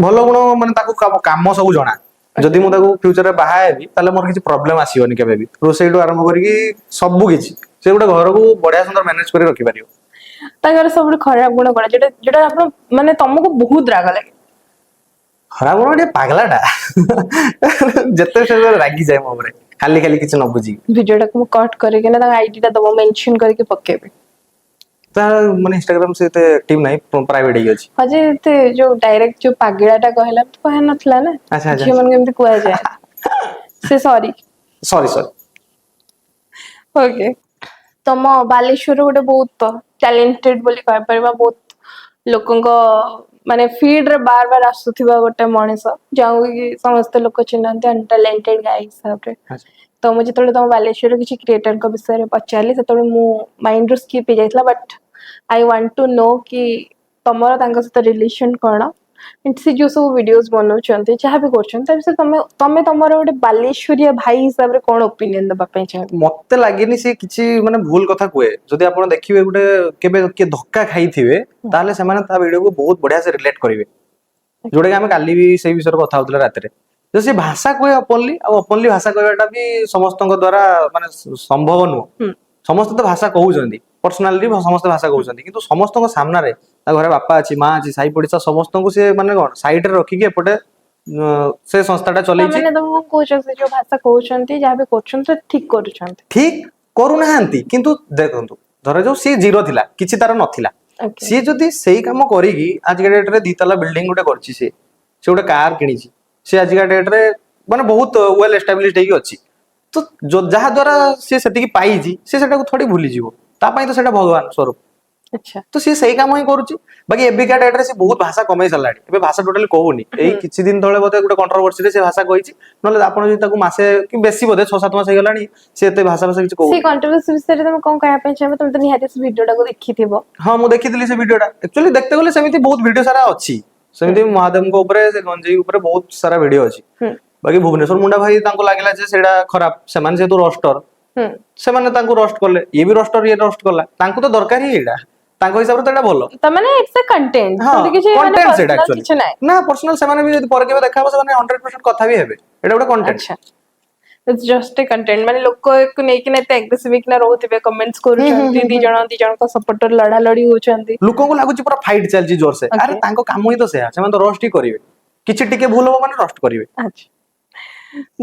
ଭଲ ଗୁଣ ମାନେ ତାକୁ କାମ ସବୁ ଜଣା। ଯଦି ମୁଁ ତାକୁ ଫ୍ୟୁଚରରେ ବାହା ହେବି, ତାହେଲେ ମୋର କିଛି ପ୍ରୋବ୍ଲେମ ଆସିବନି କେବେ ବି। ରୋଷେଇଠୁ ଆରମ୍ଭ କରିକି ସବୁ କିଛି ସେ ଗୋଟେ ଘରକୁ ବଢିଆ ସୁନ୍ଦର ମ୍ୟାନେଜ କରି ରଖିପାରିବ। ତାଙ୍କର ସବୁଠୁ ଖରାପ ଗୁଣ କଣ, ଯୋଉଟା ଯୋଉଟା ଆପଣ ମାନେ ତମକୁ ବହୁତ ରାଗ ଲାଗେ? ଖରାପ ଗୁଣ ଟିକେ ପାଗଲାଟା। ଯେତେ ସେ ରାଗିଯାଏ ମୋ ଉପରେ, ଖାଲି ଖାଲି କିଛି ନ ବୁଝିକି। ଭିଡିଓଟାକୁ ମୁଁ କଟ୍ କରିକିନା ତାଙ୍କ ଆଇଡି ଟା ଦବ, ମେନସନ କରିକି ପକେଇବି। ତା ମାନେ ଇନଷ୍ଟାଗ୍ରାମ ସେ ଏତେ ଆକ୍ଟିଭ ନାହିଁ, ପ୍ରାଇଭେଟ ହେଇକି ଅଛି। ହଁ ଯେ, ଏତେ ଯୋଉ ଡାଇରେକ୍ଟ ଯୋଉ ପାଗିଳାଟା କହିଲା, ତ କହିବା ନଥିଲା ନା। ଆଚ୍ଛା, ଆଚ୍ଛା। ଝିଅ ମାନଙ୍କୁ ଏମିତି କୁହାଯାଏ ସେ, ସରି। ସରି ସରି। ଓକେ, ତମ ବାଲେଶ୍ୱର ଗୋଟେ ବହୁତ ଟ୍ୟାଲେଣ୍ଟେଡ ବୋଲି କହିପାରିବା, ବହୁତ ଲୋକଙ୍କ ମାନେ ଫିଡ ରେ ବାର ବାର ଆସୁଥିବା ଗୋଟେ ମଣିଷ, ଯାହାକୁ କି ସମସ୍ତେ ଲୋକ ଚିହ୍ନନ୍ତି ଟ୍ୟାଲେଣ୍ଟେଡ ଗାଇ ହିସାବରେ। ତ ମୁଁ ଯେତେବେଳେ ତମ ବାଲେଶ୍ୱର କିଛି କ୍ରିଏଟରଙ୍କ ବିଷୟରେ ପଚାରିଲି, ସେତେବେଳେ ମୁଁ ମାଇଣ୍ଡରୁ ସ୍କିପ୍ ହେଇଯାଇଥିଲା, but I want to know କି ତମର ତାଙ୍କ ସହିତ ରିଲେସନ କଣ And ସେ ଯୋଉ ସବୁ ଭିଡିଓଜ ବନଉଛନ୍ତି, ଯାହା ବି କରୁଛନ୍ତି, ତା ବିଷୟରେ ତମେ ତମର ଗୋଟେ ବାଲେଶ୍ୱରିଆ ଭାଇ ହିସାବରେ କଣ ଓପିନିଅନ ଦେବା ପାଇଁ ଚାହିଁବ? ମତେ ଲାଗେନି ସେ କିଛି ମାନେ ଭୁଲ କଥା କୁହେ। ଯଦି ଆପଣ ଦେଖିବେ, ଗୋଟେ କେବେ କିଏ ଧକ୍କା ଖାଇଥିବେ, ତାହେଲେ ସେମାନେ ତା ଭିଡିଓକୁ ବହୁତ ବଢିଆ ସେ ରିଲେଟ କରିବେ। ଯୋଉଟା କି ଆମେ କାଲି ବି ସେଇ ବିଷୟରେ କଥା ହଉଥିଲେ ରାତିରେ, ଯେ ସେ ଭାଷା କୁହେ ଓପନଲି। ଆଉ ଓପନଲି ଭାଷା କହିବାଟା ବି ସମସ୍ତଙ୍କ ଦ୍ଵାରା ମାନେ ସମ୍ଭବ ନୁହଁ। ସମସ୍ତେ ତ ଭାଷା କହୁଛନ୍ତି, ପର୍ସନାଲି ସମସ୍ତେ ଭାଷା କହୁଛନ୍ତି, କିନ୍ତୁ ସମସ୍ତଙ୍କ ସାମ୍ନାରେ, ତା ଘରେ ବାପା ଅଛି, ମା ଅଛି, ସାହି ପଡିଶା ସମସ୍ତଙ୍କୁ ସେ ମାନେ କଣ ସାଇଡରେ ରଖିକି ଏପଟେ ସେ ସଂସ୍ଥାଟା ଚଲେଇଛି। ମାନେ ତମେ କଣ କହୁଛ, ସେ ଯୋଉ ଭାଷା କହୁଛନ୍ତି, ଯାହା ବି କରୁଛନ୍ତି, ସେ ଠିକ କରୁଛନ୍ତି? ଠିକ କରୁନାହାନ୍ତି, କିନ୍ତୁ ଦେଖନ୍ତୁ, ଧର ଯୋଉ ସିଏ ଜିରୋ ଥିଲା, କିଛି ତାର ନଥିଲା। ସିଏ ଯଦି ସେଇ କାମ କରିକି ଆଜିକା ଡେଟରେ ଦି ତାଲା ବିଲ୍ଡିଂ ଗୋଟେ କରିଛି, ସିଏ ସେ ଗୋଟେ କାର କିଣିଛି, ସେ ଆଜିକା ଡେଟରେ ମାନେ ବହୁତ ୱେଲ୍ ଏଷ୍ଟାବ୍ଲିଶ ହେଇକି ଅଛି, ତ ଯାହା ଦ୍ଵାରା ସିଏ ସେତିକି ପାଇଛି, ସେ ସେଟାକୁ ଥୋଡି ଭୁଲିଯିବ? ତା ପାଇଁ ତ ସେଟା ଭଗବାନ ସ୍ୱରୂପ। ତ ସିଏ ସେଇ କାମ ହିଁ କରୁଛି। ବାକି ଏବେକା ଡେଟରେ ସେ ବହୁତ ଭାଷା କମେଇ ସାରିଲାଣି। ଏବେ ଭାଷା ଟୋଟାଲି କହୁନି। ଏଇ କିଛି ଦିନ ତଳେ ବୋଧେ ଗୋଟେ କଣ୍ଟ୍ରୋଭର୍ସିରେ ସେ ଭାଷା କହିଛି। ନହେଲେ ଆପଣ ଯଦି ତାକୁ ମାସେ କି ବେଶୀ ବୋଧେ 6-7 ମାସ ହେଇଗଲାଣି, ସେ ଏତେ ଭାଷା ଭାଷା କିଛି ସେ କହୁନି। କଣ୍ଟ୍ରୋଭର୍ସି ବିଷୟରେ ତମେ କଣ କହିବା ପାଇଁ ଚାହିଁବ? ତମେ ତ ନିହାତି ସେ ଭିଡିଓଟାକୁ ଦେଖିଥିବ। ହଁ, ମୁଁ ଦେଖିଥିଲି ସେ ଭିଡିଓଟା। ଆକ୍ଚୁଆଲି ଦେଖିତେ ଗଲେ ସେମିତି ବହୁତ ଭିଡିଓ ସାରା ଅଛି। ସେମିତି ମହାଦେବଙ୍କ ଉପରେ, ସେ ଗଞ୍ଜେଇ ଉପରେ ବହୁତ ସାରା ଭିଡିଓ ଅଛି। ବାକି ଭୁବନେଶ୍ୱର ମୁଣ୍ଡା ଭାଇ, ତାଙ୍କୁ ଲାଗିଲା ଯେ ସେଇଟା ଖରାପ। ସେମାନେ ଯେହେତୁ ରୋଷ୍ଟର, ସେମାନେ ତାଙ୍କୁ ରୋଷ୍ଟ କଲେ। ଇଏ ବି ରୋଷ୍ଟର, ଇଏ ରୋଷ୍ଟ କଲା। ତାଙ୍କୁ ତ ଦରକାର ହିଁ ଏଇଟା, ତାଙ୍କ ହିସାବରେ ତ ଏଇଟା ଭଲ। ତା ମାନେ it's a content. ହଁ, କିଛି ମାନେ କଣ୍ଟେଣ୍ଟ ସେଇଟା ପର୍ସନାଲ ଆକ୍ଚୁଆଲି। କିଛି ନାହିଁ। ନା, ପର୍ସନାଲ ସେମାନେ ବି ଯଦି ପରେ କେବେ ଦେଖା ହବ, ସେମାନେ 100% କଥା ବି ହେବେ। ଏଇଟା ଗୋଟେ କଣ୍ଟେଣ୍ଟ। ଆଚ୍ଛା, it's just a content. ମାନେ ଲୋକକୁ ନେଇକିନା ଏତେ ଆଗ୍ରେସିଭ ହେଇକିନା ରହୁଥିବେ, କମେଣ୍ଟସ କରୁଛନ୍ତି, ଦି ଜଣ ଦି ଜଣଙ୍କ ସପୋର୍ଟର ଲଢା ଲଢି ହଉଛନ୍ତି। ଲୋକଙ୍କୁ ଲାଗୁଛି ପୁରା ଫାଇଟ୍ ଚାଲିଛି ଜୋରସେ। ଆରେ, ତାଙ୍କ କାମ ହିଁ ତ ସେୟା। ସେମାନେ ତ ରୋଷ୍ଟ ହିଁ କରିବେ। କିଛି ଟିକେ ଭୁଲ ହବ ମାନେ ରୋଷ୍ଟ କରିବେ। ଆଚ୍ଛା,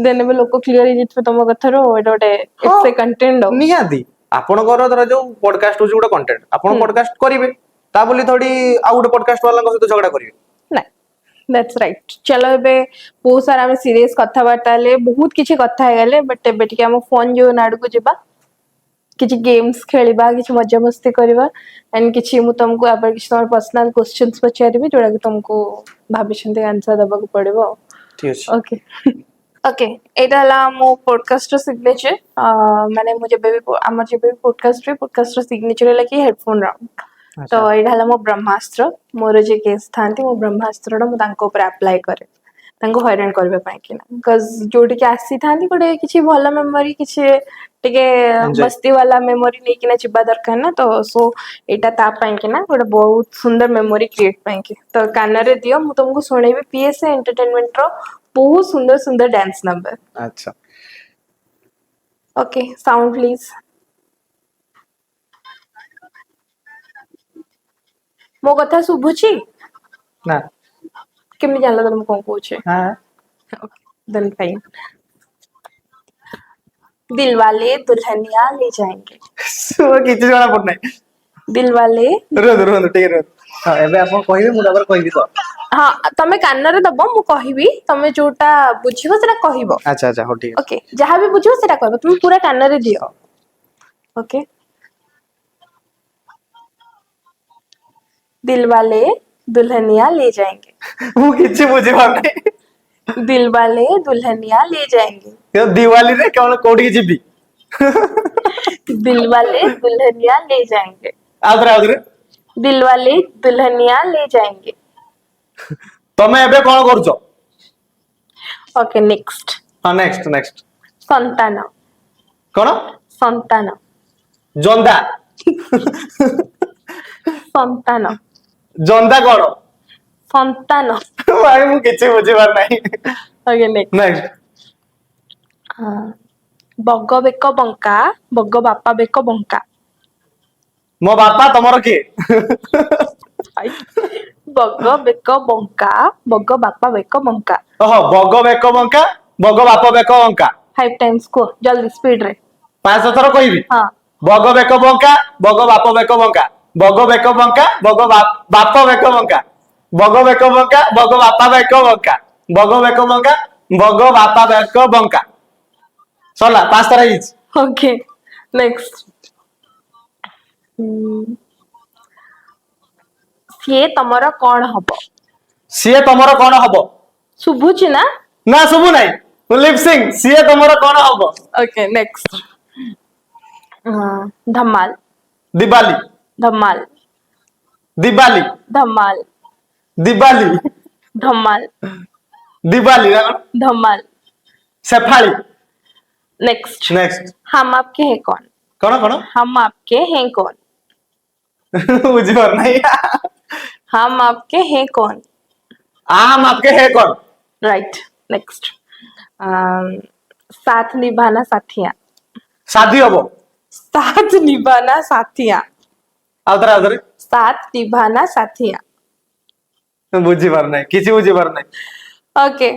ଦେନ୍ ଏବେ ଲୋକ କ୍ଲିୟର ହେଇଯାଇଥିବେ ତମ କଥାରୁ, ଏଇଟା ଗୋଟେ it's a content. ନିହାତି। ଆପଣଙ୍କର ଧର ଯୋଉ ପଡକାଷ୍ଟ ହଉଛି ଗୋଟେ କଣ୍ଟେଣ୍ଟ, ଆପଣ ପଡକାଷ୍ଟ କରିବେ, ତା ବୋଲି ଥୋଡି ଆଉ ଗୋଟେ ପଡକାଷ୍ଟ ବାଲାଙ୍କ ସହିତ ଝଗଡା କରିବେ। ନାଇଁ, that's right. ଚାଲ, ଏବେ ବହୁତ ସାରା ଆମେ ସିରିୟସ କଥାବାର୍ତ୍ତା ହେଲେ, ବହୁତ କିଛି କଥା ହେଇଗଲେ, ବଟ୍ ଏବେ ଟିକେ ଆମ ଫନ୍ ଜୋନ୍ ଆଡକୁ ଯିବା। କିଛି ଗେମ୍ସ ଖେଳିବା, କିଛି ମଜାମସ୍ତି କରିବା, ଆଣ୍ଡ କିଛି ମୁଁ ତମକୁ ଆପରେ କିଛି ତମର ପର୍ସନାଲ କ୍ୱେଶ୍ଚନ୍ସ ପଚାରିବି, ଯୋଉଟାକି ତମକୁ ଭାବିଛନ୍ତି ଆନ୍ସର ଦେବାକୁ ପଡିବ। ଠିକ ଅଛି। ଓକେ, ଏଇଟା ହେଲା ମୋ ପଡକାଷ୍ଟର ସିଗ୍ନେଚର। ମାନେ ମୁଁ ଯେବେ ବି, ଆମର ଯେବେ ବି ପଡକାଷ୍ଟ ହୁଏ, ପଡକାଷ୍ଟର ସିଗ୍ନେଚର ହେଲା କି ହେଡଫୋନ ରାଉଣ୍ଡ। ତ ଏଇଟା ହେଲା ମୋ ବ୍ରହ୍ମାସ୍ତ୍ର। ମୋର ଯିଏ ଗେଷ୍ଟ ଥାନ୍ତି, ମୋ ବ୍ରହ୍ମାସ୍ତ୍ରଟା ମୁଁ ତାଙ୍କ ଉପରେ ଆପ୍ଲାଏ କରେ ତାଙ୍କୁ ହଇରାଣ କରିବା ପାଇଁ କିନା, because ଯୋଉଠିକି ଆସିଥାନ୍ତି, ଗୋଟେ କିଛି ଭଲ ମେମୋରି, କିଛି ଟିକେ Enjoy. ମସ୍ତି ବାଲା ମେମୋରି ନେଇକିନା ଯିବା ଦରକାର ନା। ତ ସୋ ଏଇଟା ତା ପାଇଁ କିନା ଗୋଟେ ବହୁତ ସୁନ୍ଦର ମେମୋରି କ୍ରିଏଟ ପାଇଁ କି। ତ କାନରେ ଦିଅ, ମୁଁ ତମକୁ ଶୁଣେଇବି ପିଏସଏ ଏଣ୍ଟରଟେନମେଣ୍ଟର ବହୁତ ସୁନ୍ଦର ସୁନ୍ଦର ଡ୍ୟାନ୍ସ ନମ୍ବର। ଆଚ୍ଛା। Okay, sound please. ମୋ କଥା ଶୁଭୁଛି? ନା। କେମିତି ଜାଣିଲ ତମେ ମୁଁ କଣ କହୁଛି? ହଁ। Then fine. Dilwale Dulhania Le जाएंगे। କିଛି ଜଣା ପଡୁନାହିଁ। ଦିଲୱାଲେ। ରୁହନ୍ତୁ, ରୁହନ୍ତୁ, ଟିକେ ରୁହନ୍ତୁ। ହଁ, ଏବେ ଆପଣ କହିବେ, ମୁଁ ତାପରେ କହିବି ତ? ହଁ, ତମେ କାନରେ ଦବ, ମୁଁ କହିବି, ତମେ ଯୋଉଟା ବୁଝିବ ସେଟା କହିବ। ଆଚ୍ଛା, ହଉ, ଠିକ ଅଛି। ଓକେ, ଯାହା ବି ବୁଝିବ ସେଟା କହିବ। তুমি ପୁରା କାନରେ ଦିଅ। ଓକେ, ଦିଲୱାଲେ दुल्हनिया ले जाएंगे। ମୁଁ କିଛି ବୁଝିପାରୁନି। दिलवाले दुल्हनिया ले जाएंगे। ଦିୱାଲିରେ କଣ, କୋଉଠିକି ଯିବି? दिलवाले दुल्हनिया ले जाएंगे। ଆଉଥରେ, ଆଉଥରେ। दिलवाले दुल्हनिया ले जाएंगे। ତମେ ଏବେ କଣ କରୁଛ? Okay, next. ହଁ, ନେକ୍ସଟ, ନେକ୍ସଟ। ସନ୍ତାନ। କଣ? ସନ୍ତାନ। ଜନ୍ଦା। ସନ୍ତାନ। ଜନ୍ଦା କଣ? ସନ୍ତାନ। ଭାଇ, ମୁଁ କିଛି ବୁଝିପାରୁ ନାହିଁ। Okay, next. Next. ବଗ ବେକ ବଙ୍କା, ବଗ ବାପା ବେକ ବଙ୍କା। ମୋ ବାପା ତମର କିଏ? ବଗ ବେକ ବଙ୍କା, ବଗ ବାପା ବେକ ବଙ୍କା। ଓହୋ, ବଗ ବେକ ବଙ୍କା, ବଗ ବାପ ବେକ ବଙ୍କା। ଫାଇଭ ଟାଇମ୍ସ କୁହ, ଜଲ୍ଦି, ସ୍ପିଡ ରେ। 5 ଥର କହିବି? ହଁ। ବଗ ବେକ ବଙ୍କା, ବଗ ବାପ ବେକ ବଙ୍କା, ବଗ ବେକ ବଙ୍କା, ବଗ ବାପ ବେକ ବଙ୍କା, ବଗ ବେକ ବଙ୍କା, ବଗ ବାପା ବେକ ବଙ୍କା, ବଗ ବେକ ବଙ୍କା, ବଗ ବାପା ବେକ ବଙ୍କା। ସରିଲା, 5 ଥର ହେଇଛି। Okay, next. ସିଏ ତମର କଣ ହବ? ସିଏ ତମର କଣ ହବ? ଶୁଭୁଛି ନା? ନା, ଶୁଭୁ ନାହିଁ। ଲିପସିଂ। ସିଏ ତମର କଣ ହବ? Okay, next. ଧମାଲ। ଦିବାଲି। ଧମାଲ। ଦିବାଲି। ଧମାଲ। ଦିବାଲି। ଧମାଲ। ଦିବାଲି ନା କଣ? ଧମାଲ। ଶେଫାଳି। ନେକ୍ସଟ। ନେକ୍ସଟ। हम आपके हैं कौन? କଣ କଣ? हम आपके हैं कौन? ବୁଝିପାରୁ ନାହିଁ। हम आपके हैं कौन? हम आपके है कौन? Right, next. साथ निभाना साथिया। ସାଧି ହବ। साथ निभाना साथिया। ଆଉଥରେ, ଆଉଥରେ। साथ निभाना साथिया। ବୁଝିପାରୁ ନାହିଁ, କିଛି ବୁଝିପାରୁ ନାହିଁ। Okay,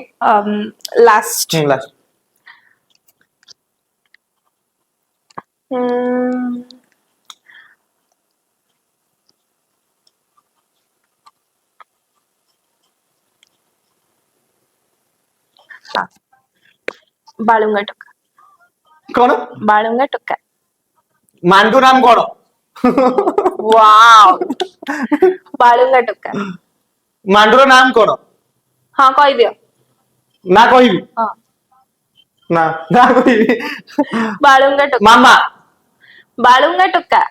last. Last. हाँ, ବାଳୁଙ୍ଗା ଟୋକା। କଣ? ବାଳୁଙ୍ଗା ଟୋକା। ମାଣ୍ଡୁ ନାମ କଣ? ୱାଓ, ବାଳୁଙ୍ଗା ଟୋକା। ମାଣ୍ଡୁର ନାମ କଣ? ହଁ, କହିଦିଅ। ନା କହିବି? ହଁ। ନା, ନା କହିବି। ବାଳୁଙ୍ଗା ଟୋକା। ମାମା। ବାଳୁଙ୍ଗା ଟୋକା।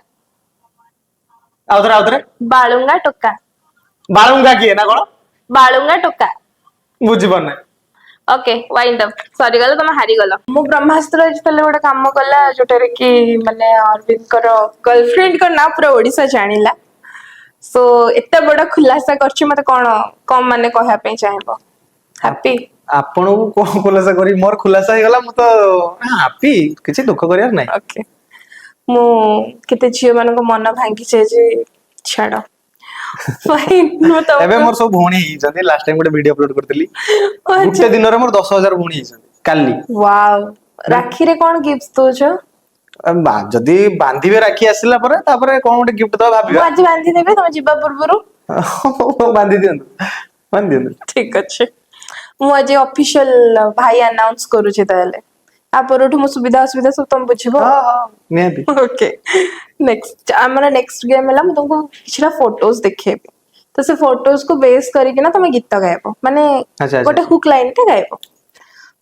ଆଉଥରେ, ଆଉଥରେ। ବାଳୁଙ୍ଗା ଟୋକା। ବାଳୁଙ୍ଗା କିଏ ନା କଣ? ବାଳୁଙ୍ଗା ଟୋକା। ବୁଝିପାରୁନାହିଁ। ଓକେ, ୱାଇଣ୍ଡ ଅପ୍ ସରିଗଲା, ତମେ ହାରିଗଲ। ମୁଁ ବ୍ରହ୍ମାସ୍ତ୍ର ଆଜି ତାହେଲେ ଗୋଟେ କାମ କଲା, ଯୋଉଟାରେ କି ମାନେ ଅରବିନ୍ଦଙ୍କର ଗର୍ଲଫ୍ରେଣ୍ଡଙ୍କ ନାଁ ପୁରା ଓଡିଶା ଜାଣିଲା। ସୋ ଏତେ ବଡ ଖୁଲାସା କରିଛି, ମତେ କଣ କଣ ମାନେ କହିବା ପାଇଁ ଚାହିଁବ? ହାପି? ଆପଣଙ୍କୁ କଣ ଖୁଲାସା କରିବି? ମୋର ଖୁଲାସା ହେଇଗଲା, ମୁଁ ତ ହାପି, କିଛି ଦୁଃଖ କରିବାର ନାହିଁ। ଓକେ, ମୁଁ କେତେ ଝିଅ ମାନଙ୍କ ମନ ଭାଙ୍ଗିଛି ଆଜି, ଛାଡ। Fine, ମୁଁ ତମକୁ ଏବେ ମୋର ସବୁ ଭଉଣୀ ହେଇଛନ୍ତି। ଲାଷ୍ଟ ଟାଇମ ଗୋଟେ ଭିଡିଓ ଅପଲୋଡ କରିଥିଲି, ଗୋଟେ ଦିନରେ ମୋର 10,000 ଭଉଣୀ ହେଇଛନ୍ତି କାଲି। ୱାଓ, ରାକ୍ଷୀରେ କଣ ଗିଫ୍ଟ ଦଉଛ? ଯଦି ବାନ୍ଧିବେ ରାକ୍ଷୀ ଆସିଲା ପରେ, ତାପରେ କଣ ଗୋଟେ ଗିଫ୍ଟ ଦବା ମୁଁ ଭାବିବା। ଆଜି ବାନ୍ଧି ଦେବି ତମେ ଯିବା ପୂର୍ବରୁ। ବାନ୍ଧି ଦିଅନ୍ତୁ, ବାନ୍ଧି ଦିଅନ୍ତୁ। ଠିକ ଅଛି, ମୁଁ ଆଜି ଅଫିସିଆଲ ଭାଇ ଆନାଉନ୍ସ କରୁଛି ତାହେଲେ। ତା ପରଠୁ ମୁଁ ସୁବିଧା ଅସୁବିଧା ସବୁ ତମେ ବୁଝିବ। ହଁ, ନିହାତି। ଓକେ, ନେକ୍ସଟ, ଆମର ନେକ୍ସଟ ଗେମ୍ ହେଲା ମୁଁ ତମକୁ କିଛିଟା ଫଟୋଜ ଦେଖେଇବି, ତ ସେ ଫଟୋଜ କୁ ବେସ୍ କରିକିନା ତମେ ଗୀତ ଗାଇବ, ମାନେ ଆଚ୍ଛା, ଆଚ୍ଛା। ଗୋଟେ ହୁକ୍ ଲାଇନ ଟେ ଗାଇବ।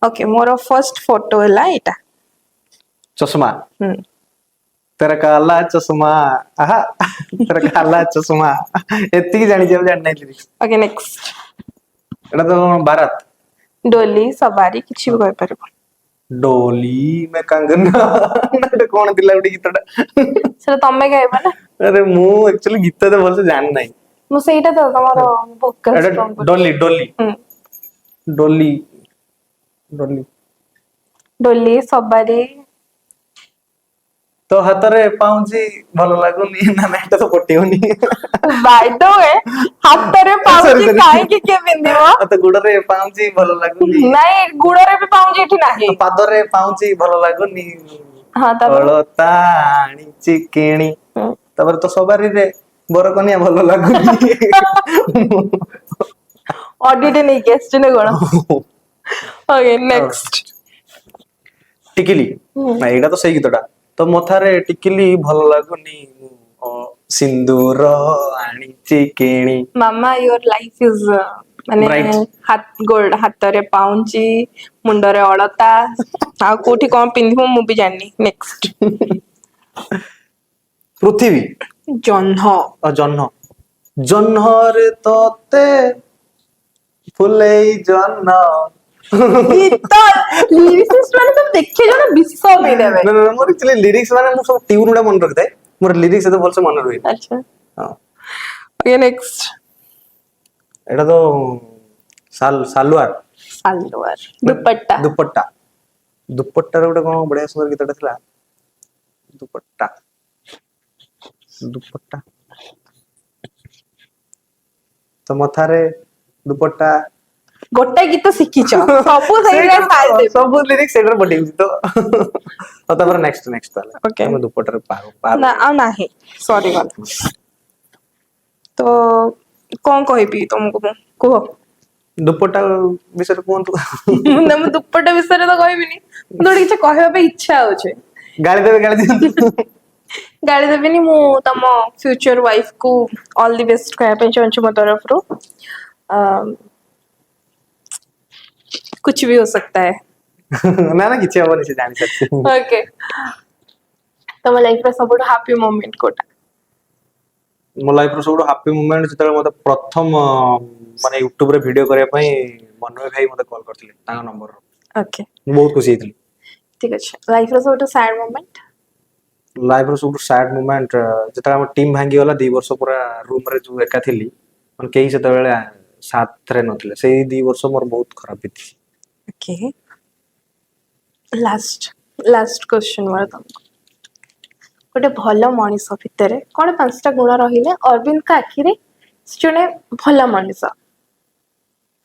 ଓକେ, ମୋର ଫର୍ଷ୍ଟ ଫଟୋ ହେଲା ଏଇଟା। ଚଷମା। ହୁଁ। तेरा काला चश्मा, आहा, तेरा काला चश्मा, ଏତିକି ଜାଣିଛି, ଆଉ ଜାଣିନାହିଁ lyrics। Okay, next. ଏଟା ତ କଣ ବାରାତ? ଡୋଲି, ସବାରି, କିଛି ବି କହିପାରିବ। डोली में कंगना, ନା ଗୋଟେ କଣ ଥିଲା ଗୋଟେ ଗୀତଟା। ସେଟା ତମେ ଗାଇବ ନା? ଆରେ, ମୁଁ ଆକ୍ଚୁଆଲି ଗୀତ ତ ଭଲସେ ଜାଣିନାହିଁ। ମୁଁ ସେଇଟା ତ ତମର ଭୋକାଲ ଏଟା ଷ୍ଟ୍ରଙ୍ଗ। ଡୋଲି, ଡୋଲି, ହୁଁ। ଡୋଲି, ଡୋଲି। ଡୋଲି, ସବାରି। ତୋ ହାତରେ ପାଉଁଜି ଭଲ ଲାଗୁନି, ନା ନା, ଏଟା ତ ପଟିବନି। ବାଇ ଦ we, ହାତରେ ପାଉଁଜି Sorry. କାହିଁକି କିଏ ପିନ୍ଧିବ? ତୋ ଗୋଡରେ ପାଉଁଜି ଭଲ ଲାଗୁନି। ନାଇଁ, ଗୋଡରେ ବି ପାଉଁଜି ଏଠି ନାହିଁ। ତୋ ପାଦରେ ପାଉଁଜି ଭଲ ଲାଗୁନି। ହଁ, ତାପରେ? ଅଳତା ଆଣିଛି କିଣି। ତାପରେ ତ ସବାରିରେ ବରକନ୍ୟା ଭଲ ଲାଗୁନି। ଅଡିଟ ନେଇକି ଆସିଛୁ ନା କଣ? Okay, next. ଟିକିଲି। ନା, ଏଇଟା ତ ସେଇ ଗୀତଟା, ତ ମଥାରେ ଟିକିଲି ଭଲ ଲାଗୁନି, ସିନ୍ଦୁର ଆଣିଛି କିଣି। ମାମା, your life is ମାନେ Bright. ହାତ ଗୋଡ, ହାତରେ ପାଉଁଜି, ମୁଣ୍ଡରେ ଅଳତା, ଆଉ କୋଉଠି କଣ ପିନ୍ଧିବ ମୁଁ ବି ଜାଣିନି। ନେକ୍ସଟ। ପୃଥିବୀ। ଜହ୍ନ। ଆଉ ଜହ୍ନ, ଜହ୍ନରେ ତତେ ଫୁଲେଇ ଜହ୍ନ। ଗୀତ ଲିରିସିଷ୍ଟ ମାନେ ସବୁ ଦେଖିବେ ଜଣେ ବିଷ ପିଇଦେବେ। ନା, ନା, ମୋର ଆକ୍ଚୁଆଲି ଲିରିକ୍ସ ମାନେ ମୁଁ ସବୁ ଟ୍ୟୁନ୍ ଗୁଡା ମନେ ରଖିଥାଏ, ମୋର ଲିରିକ୍ସ ଏତେ ଭଲସେ ମନେ ରୁହେନି। ହଁ। Okay, next. ଏଇଟା ତ ସାଲୁଆର। ସାଲୱାର, ଦୁପଟ୍ଟା। ଦୁପଟ୍ଟା, ଦୁପଟ୍ଟାର ଗୋଟେ କଣ ବଢିଆ ସୁନ୍ଦର ଗୀତଟା ଥିଲା, ଦୁପଟ୍ଟା, ଦୁପଟ୍ଟା, ତ ମଥାରେ ଦୁପଟ୍ଟା। ଗୋଟେ ଗୀତ ଶିଖିଛ, ସବୁ ସେଇଟା ସାରିଦେବି। ସବୁ ଲିରିକ୍ସ ସେଇଟାରେ ପଠେଇଛି ତ। ଆଉ ତାପରେ ନେକ୍ସଟ, ନେକ୍ସଟ ତାହେଲେ। Okay. ତମେ ଦୁପଟ୍ଟାରେ ପାର ପାର। ନା, ଆଉ ନାହିଁ, ସରିଗଲା। ତ କଣ କହିବି ତମକୁ ମୁଁ, କୁହ? ଦୁପଟ୍ଟା ବିଷୟରେ କୁହନ୍ତୁ। ନା, ମୁଁ ଦୁପଟ୍ଟା ବିଷୟରେ ତ କହିବିନି। ମୋତେ ଗୋଟେ କିଛି କହିବା ପାଇଁ ଇଚ୍ଛା ହଉଛି। ଗାଳି ଦେବେ, ଗାଳି ଦିଅନ୍ତୁ। ଗାଳି ଦେବିନି। ମୁଁ ତମ ଫ୍ୟୁଚର ୱାଇଫ କୁ ଅଲ୍ the best କହିବା ପାଇଁ ଚାହୁଁଛି ମୋ ତରଫରୁ। कुछ भी हो सकता है। ନା ନା, କିଛି ହବନି, ସେ ଜାଣି ସାରିଛି। ଓକେ, ତମ ଲାଇଫ ର ସବୁଠୁ ହାପି ମୋମେଣ୍ଟ କୋଉଟା? ମୋ ଲାଇଫ ର ସବୁଠୁ ହାପି ମୁମେଣ୍ଟ ଯେତେବେଳେ ମତେ ପ୍ରଥମ ମାନେ ୟୁଟ୍ୟୁବ ରେ ଭିଡିଓ କରିବା ପାଇଁ ମନୋଜ ଭାଇ ମତେ କଲ୍ କରିଥିଲେ ତାଙ୍କ ନମ୍ବରରୁ। ମୁଁ ବହୁତ ଖୁସି ହେଇଥିଲି। ଠିକ ଅଛି, ଲାଇଫ ର ସବୁଠୁ ସ୍ୟାଡ ମୋମେଣ୍ଟ? ଲାଇଫ ର ସବୁଠୁ ସ୍ୟାଡ ମୁମେଣ୍ଟ ଯେତେବେଳେ ଆମ ଟିମ୍ ଭାଙ୍ଗିଗଲା, 2 ବର୍ଷ ପୁରା ରୁମ ରେ ଯୋଉ ଏକା ଥିଲି, ମାନେ କେହି ସେତେବେଳେ ସାଥରେ ନଥିଲେ, ସେଇ 2 ବର୍ଷ ମୋର ବହୁତ ଖରାପ ବିତିଛି। ଓକେ, ଲାଷ୍ଟ ଲାଷ୍ଟ କ୍ୱେଶ୍ଚନ ମୋର ତମକୁ। ଗୋଟେ ଭଲ ମଣିଷ ଭିତରେ କଣ ପାଞ୍ଚଟା ଗୁଣ ରହିଲେ ଅରବିନ୍ଦଙ୍କ ଆଖିରେ ସେ ଜଣେ ଭଲ ମଣିଷ?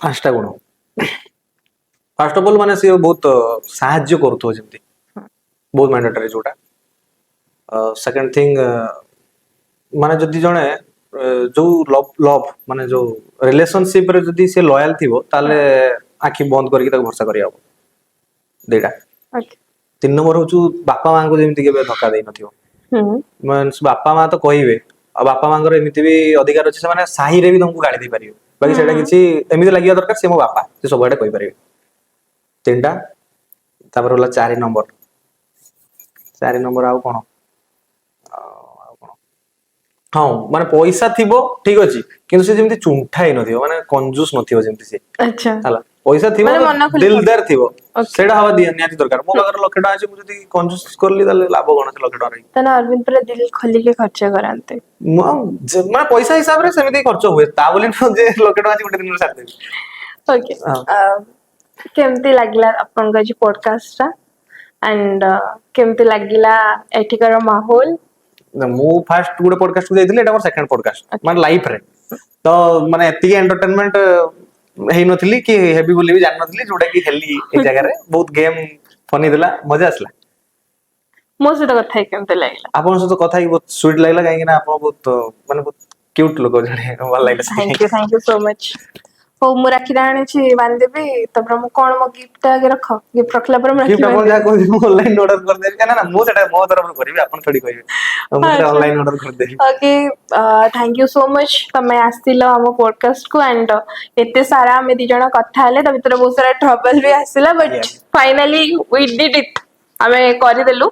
ପାଞ୍ଚଟା ଗୁଣ, ଫାର୍ଷ୍ଟ ଅଫ ଅଲ୍ ମାନେ ସିଏ ବହୁତ ସାହାଯ୍ୟ କରୁଥିବ ଯେମିତି, ବହୁତ ମ୍ୟାଣ୍ଡେଟରୀ ଯୋଉଟା। ସେକେଣ୍ଡ ଥିଙ୍ଗ ମାନେ ଯଦି ଜଣେ ଯୋଉ ଲଭ୍ ଲଭ୍ ମାନେ ଯୋଉ ରିଲେସନସିପ ରେ ଯଦି ସେ ଲୟାଲ ଥିବ, ତାହେଲେ ଆଖି ବନ୍ଦ କରିକି ତାକୁ ଭରସା କରିହବ, ଦିଟା। ତିନି ନମ୍ବର ହଉଛି ବାପା ମାଙ୍କୁ ଯେମିତି କେବେ ଧୋକା ଦେଇନଥିବ। ମାନେ ବାପା ମା ତ କହିବେ, ଆଉ ବାପା ମାଙ୍କର ଏମିତି ବି ଅଧିକାର ଅଛି, ସେମାନେ ସାହିରେ ବି ତମକୁ ଗାଳି ଦେଇପାରିବେ, ବାକି ସେଇଟା କିଛି ଏମିତି ଲାଗିବା ଦରକାର ସେ ମୋ ବାପା, ସେ ସବୁଆଡେ କହିପାରିବେ। ତିନିଟା। ତାପରେ ହେଲା ଚାରି ନମ୍ବର, ଚାରି ନମ୍ବର ଆଉ କଣ, ଆଉ କଣ? ହଁ, ମାନେ ପଇସା ଥିବ ଠିକ ଅଛି, କିନ୍ତୁ ସେ ଯେମିତି ଚୁଣ୍ଠା ହେଇନଥିବ, ମାନେ କଞ୍ଜୁସ ନଥିବ ଯେମିତି ସେ। ହେଲା, ପଇସା ଥିବ, ମାନେ ମନ ଖୋଲି ଦିଲଦାର ଥିବ। ସେଇଟା ହବା ନିହାତି ଦରକାର। ମୋ ପାଖରେ 1 ଲକ୍ଷ ଟଙ୍କା ଅଛି, ମୁଁ ଯଦି କଞ୍ଜୁସ କଲି, ତାହେଲେ ଲାଭ କଣ ସେ 1 ଲକ୍ଷ ଟଙ୍କା ରହିକି? ତାହେଲେ ଅରବିନ୍ଦ ପୁରା ଦିଲ ଖୋଲିକି ଖର୍ଚ୍ଚ କରନ୍ତି? ମୁଁ ଆଉ ମାନେ ପଇସା ହିସାବରେ ସେମିତି ଖର୍ଚ୍ଚ ହୁଏ, ତା ବୋଲି ନୁହଁ ଯେ 1 ଲକ୍ଷ ଟଙ୍କା ଅଛି, ଗୋଟେ ଦିନରେ ସାରିଦେବି। ଓକେ। କେମିତି ଲାଗିଲା ଆପଣଙ୍କ ଆଜି ପଡକାଷ୍ଟ ଟା ଆଣ୍ଡ କେମିତି ଲାଗିଲା ଏଠିକାର ମାହୋଲ? ନା, ମୁଁ ଫାଷ୍ଟ ଗୋଟେ ପଡକାଷ୍ଟ କୁ ଯାଇଥିଲି, ଏଇଟା ମୋର ସେକେଣ୍ଡ ପଡକାଷ୍ଟ। ମାନେ ଲାଇଫ ରେ ତ ମାନେ ଏତିକି ଏଣ୍ଟରଟେନମେଣ୍ଟ ହେଇନଥିଲି କି ହେବି ବୋଲି ବି ଜାଣିନଥିଲି, ଯୋଉଟା କି ହେଲି ଏଇ ଜାଗାରେ। ବହୁତ ଗେମ୍ ଫନି ଥିଲା, ମଜା ଆସିଲା। ମୋ ସହିତ କଥା ହେଇକି କେମିତି ଲାଗିଲା? ଆପଣଙ୍କ ସହିତ କଥା ହେଇକି ବହୁତ ସୁଇଟ୍ ଲାଗିଲା, କାହିଁକି ନା ଆପଣ ବହୁତ, ମାନେ ବହୁତ କ୍ୟୁଟ୍ ଲୋକ ଜଣେ, ଭଲ ଲାଗିଲା। Thank you, thank you so much. ହଉ, ମୁଁ ରାକ୍ଷୀଟା ଆଣିଛି, ବାନ୍ଧିଦେବି। ତାପରେ ମୁଁ କଣ, ମୋ ଗିଫ୍ଟ ଆଗେ ରଖ। ଗିଫ୍ଟ ରଖିଲା ପରେ ମୁଁ ରାକ୍ଷୀ ଗିଫ୍ଟ ଆପଣ ବାନ୍ଧିଦେବି। ଯାହା କହିବେ, ମୁଁ ଅନଲାଇନ ଅର୍ଡର କରିଦେବି। ନା ନା, ମୁଁ ସେଟା ମୋ ତରଫରୁ କରିବି, ଆପଣ ଥୋଡି କହିବେ। ମୁଁ ସେଟା ଅନଲାଇନ ଅର୍ଡର କରିଦେବି। Okay, thank you so much, ତମେ ଆସିଲ ଆମ ପଡକାଷ୍ଟ କୁ ଆଣ୍ଡ ଏତେ ସାରା ଆମେ ଦି ଜଣ କଥା ହେଲେ। ତା ଭିତରେ ବହୁତ ସାରା ଟ୍ରବଲ ବି ଆସିଲା, but finally we did it, ଆମେ କରିଦେଲୁ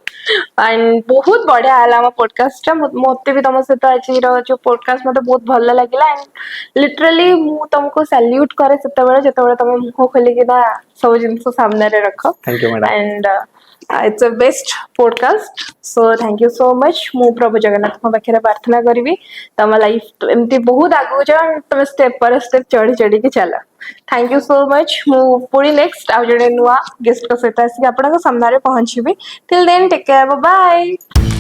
ଆଣ୍ଡ ବହୁତ ବଢିଆ ହେଲା ଆମ ପଡକାଷ୍ଟ ଟା। ମତେ ବି ତମ ସହିତ ଆଜିର ଯୋଉ ପଡକାଷ୍ଟ, ମତେ ବହୁତ ଭଲ ଲାଗିଲା। ଆଣ୍ଡ ଲିଟରାଲି ମୁଁ ତମକୁ ସାଲ୍ୟୁଟ କରେ ସେତେବେଳେ, ଯେତେବେଳେ ତମେ ମୁହଁ ଖୋଲିକିନା ସବୁ ଜିନିଷ ସାମ୍ନାରେ ରଖ। Thank you, madam. And it's a best podcast, so thank you so much. ମୁଁ ପ୍ରଭୁ ଜଗନ୍ନାଥଙ୍କ ପାଖରେ ପ୍ରାର୍ଥନା କରିବି, ତମ ଲାଇଫ ଏମିତି ବହୁତ ଆଗକୁ ଯାଅ and ତମେ ଷ୍ଟେପ ପରେ ଷ୍ଟେପ ଚଢି ଚଢିକି ଚାଲ। Thank you so much. ମୁଁ ପୁଣି ନେକ୍ସଟ ଆଉ ଜଣେ ନୂଆ ଗେଷ୍ଟଙ୍କ ସହିତ ଆସିକି ଆପଣଙ୍କ ସାମ୍ନାରେ ପହଞ୍ଚିବି। Till then, take care, bye.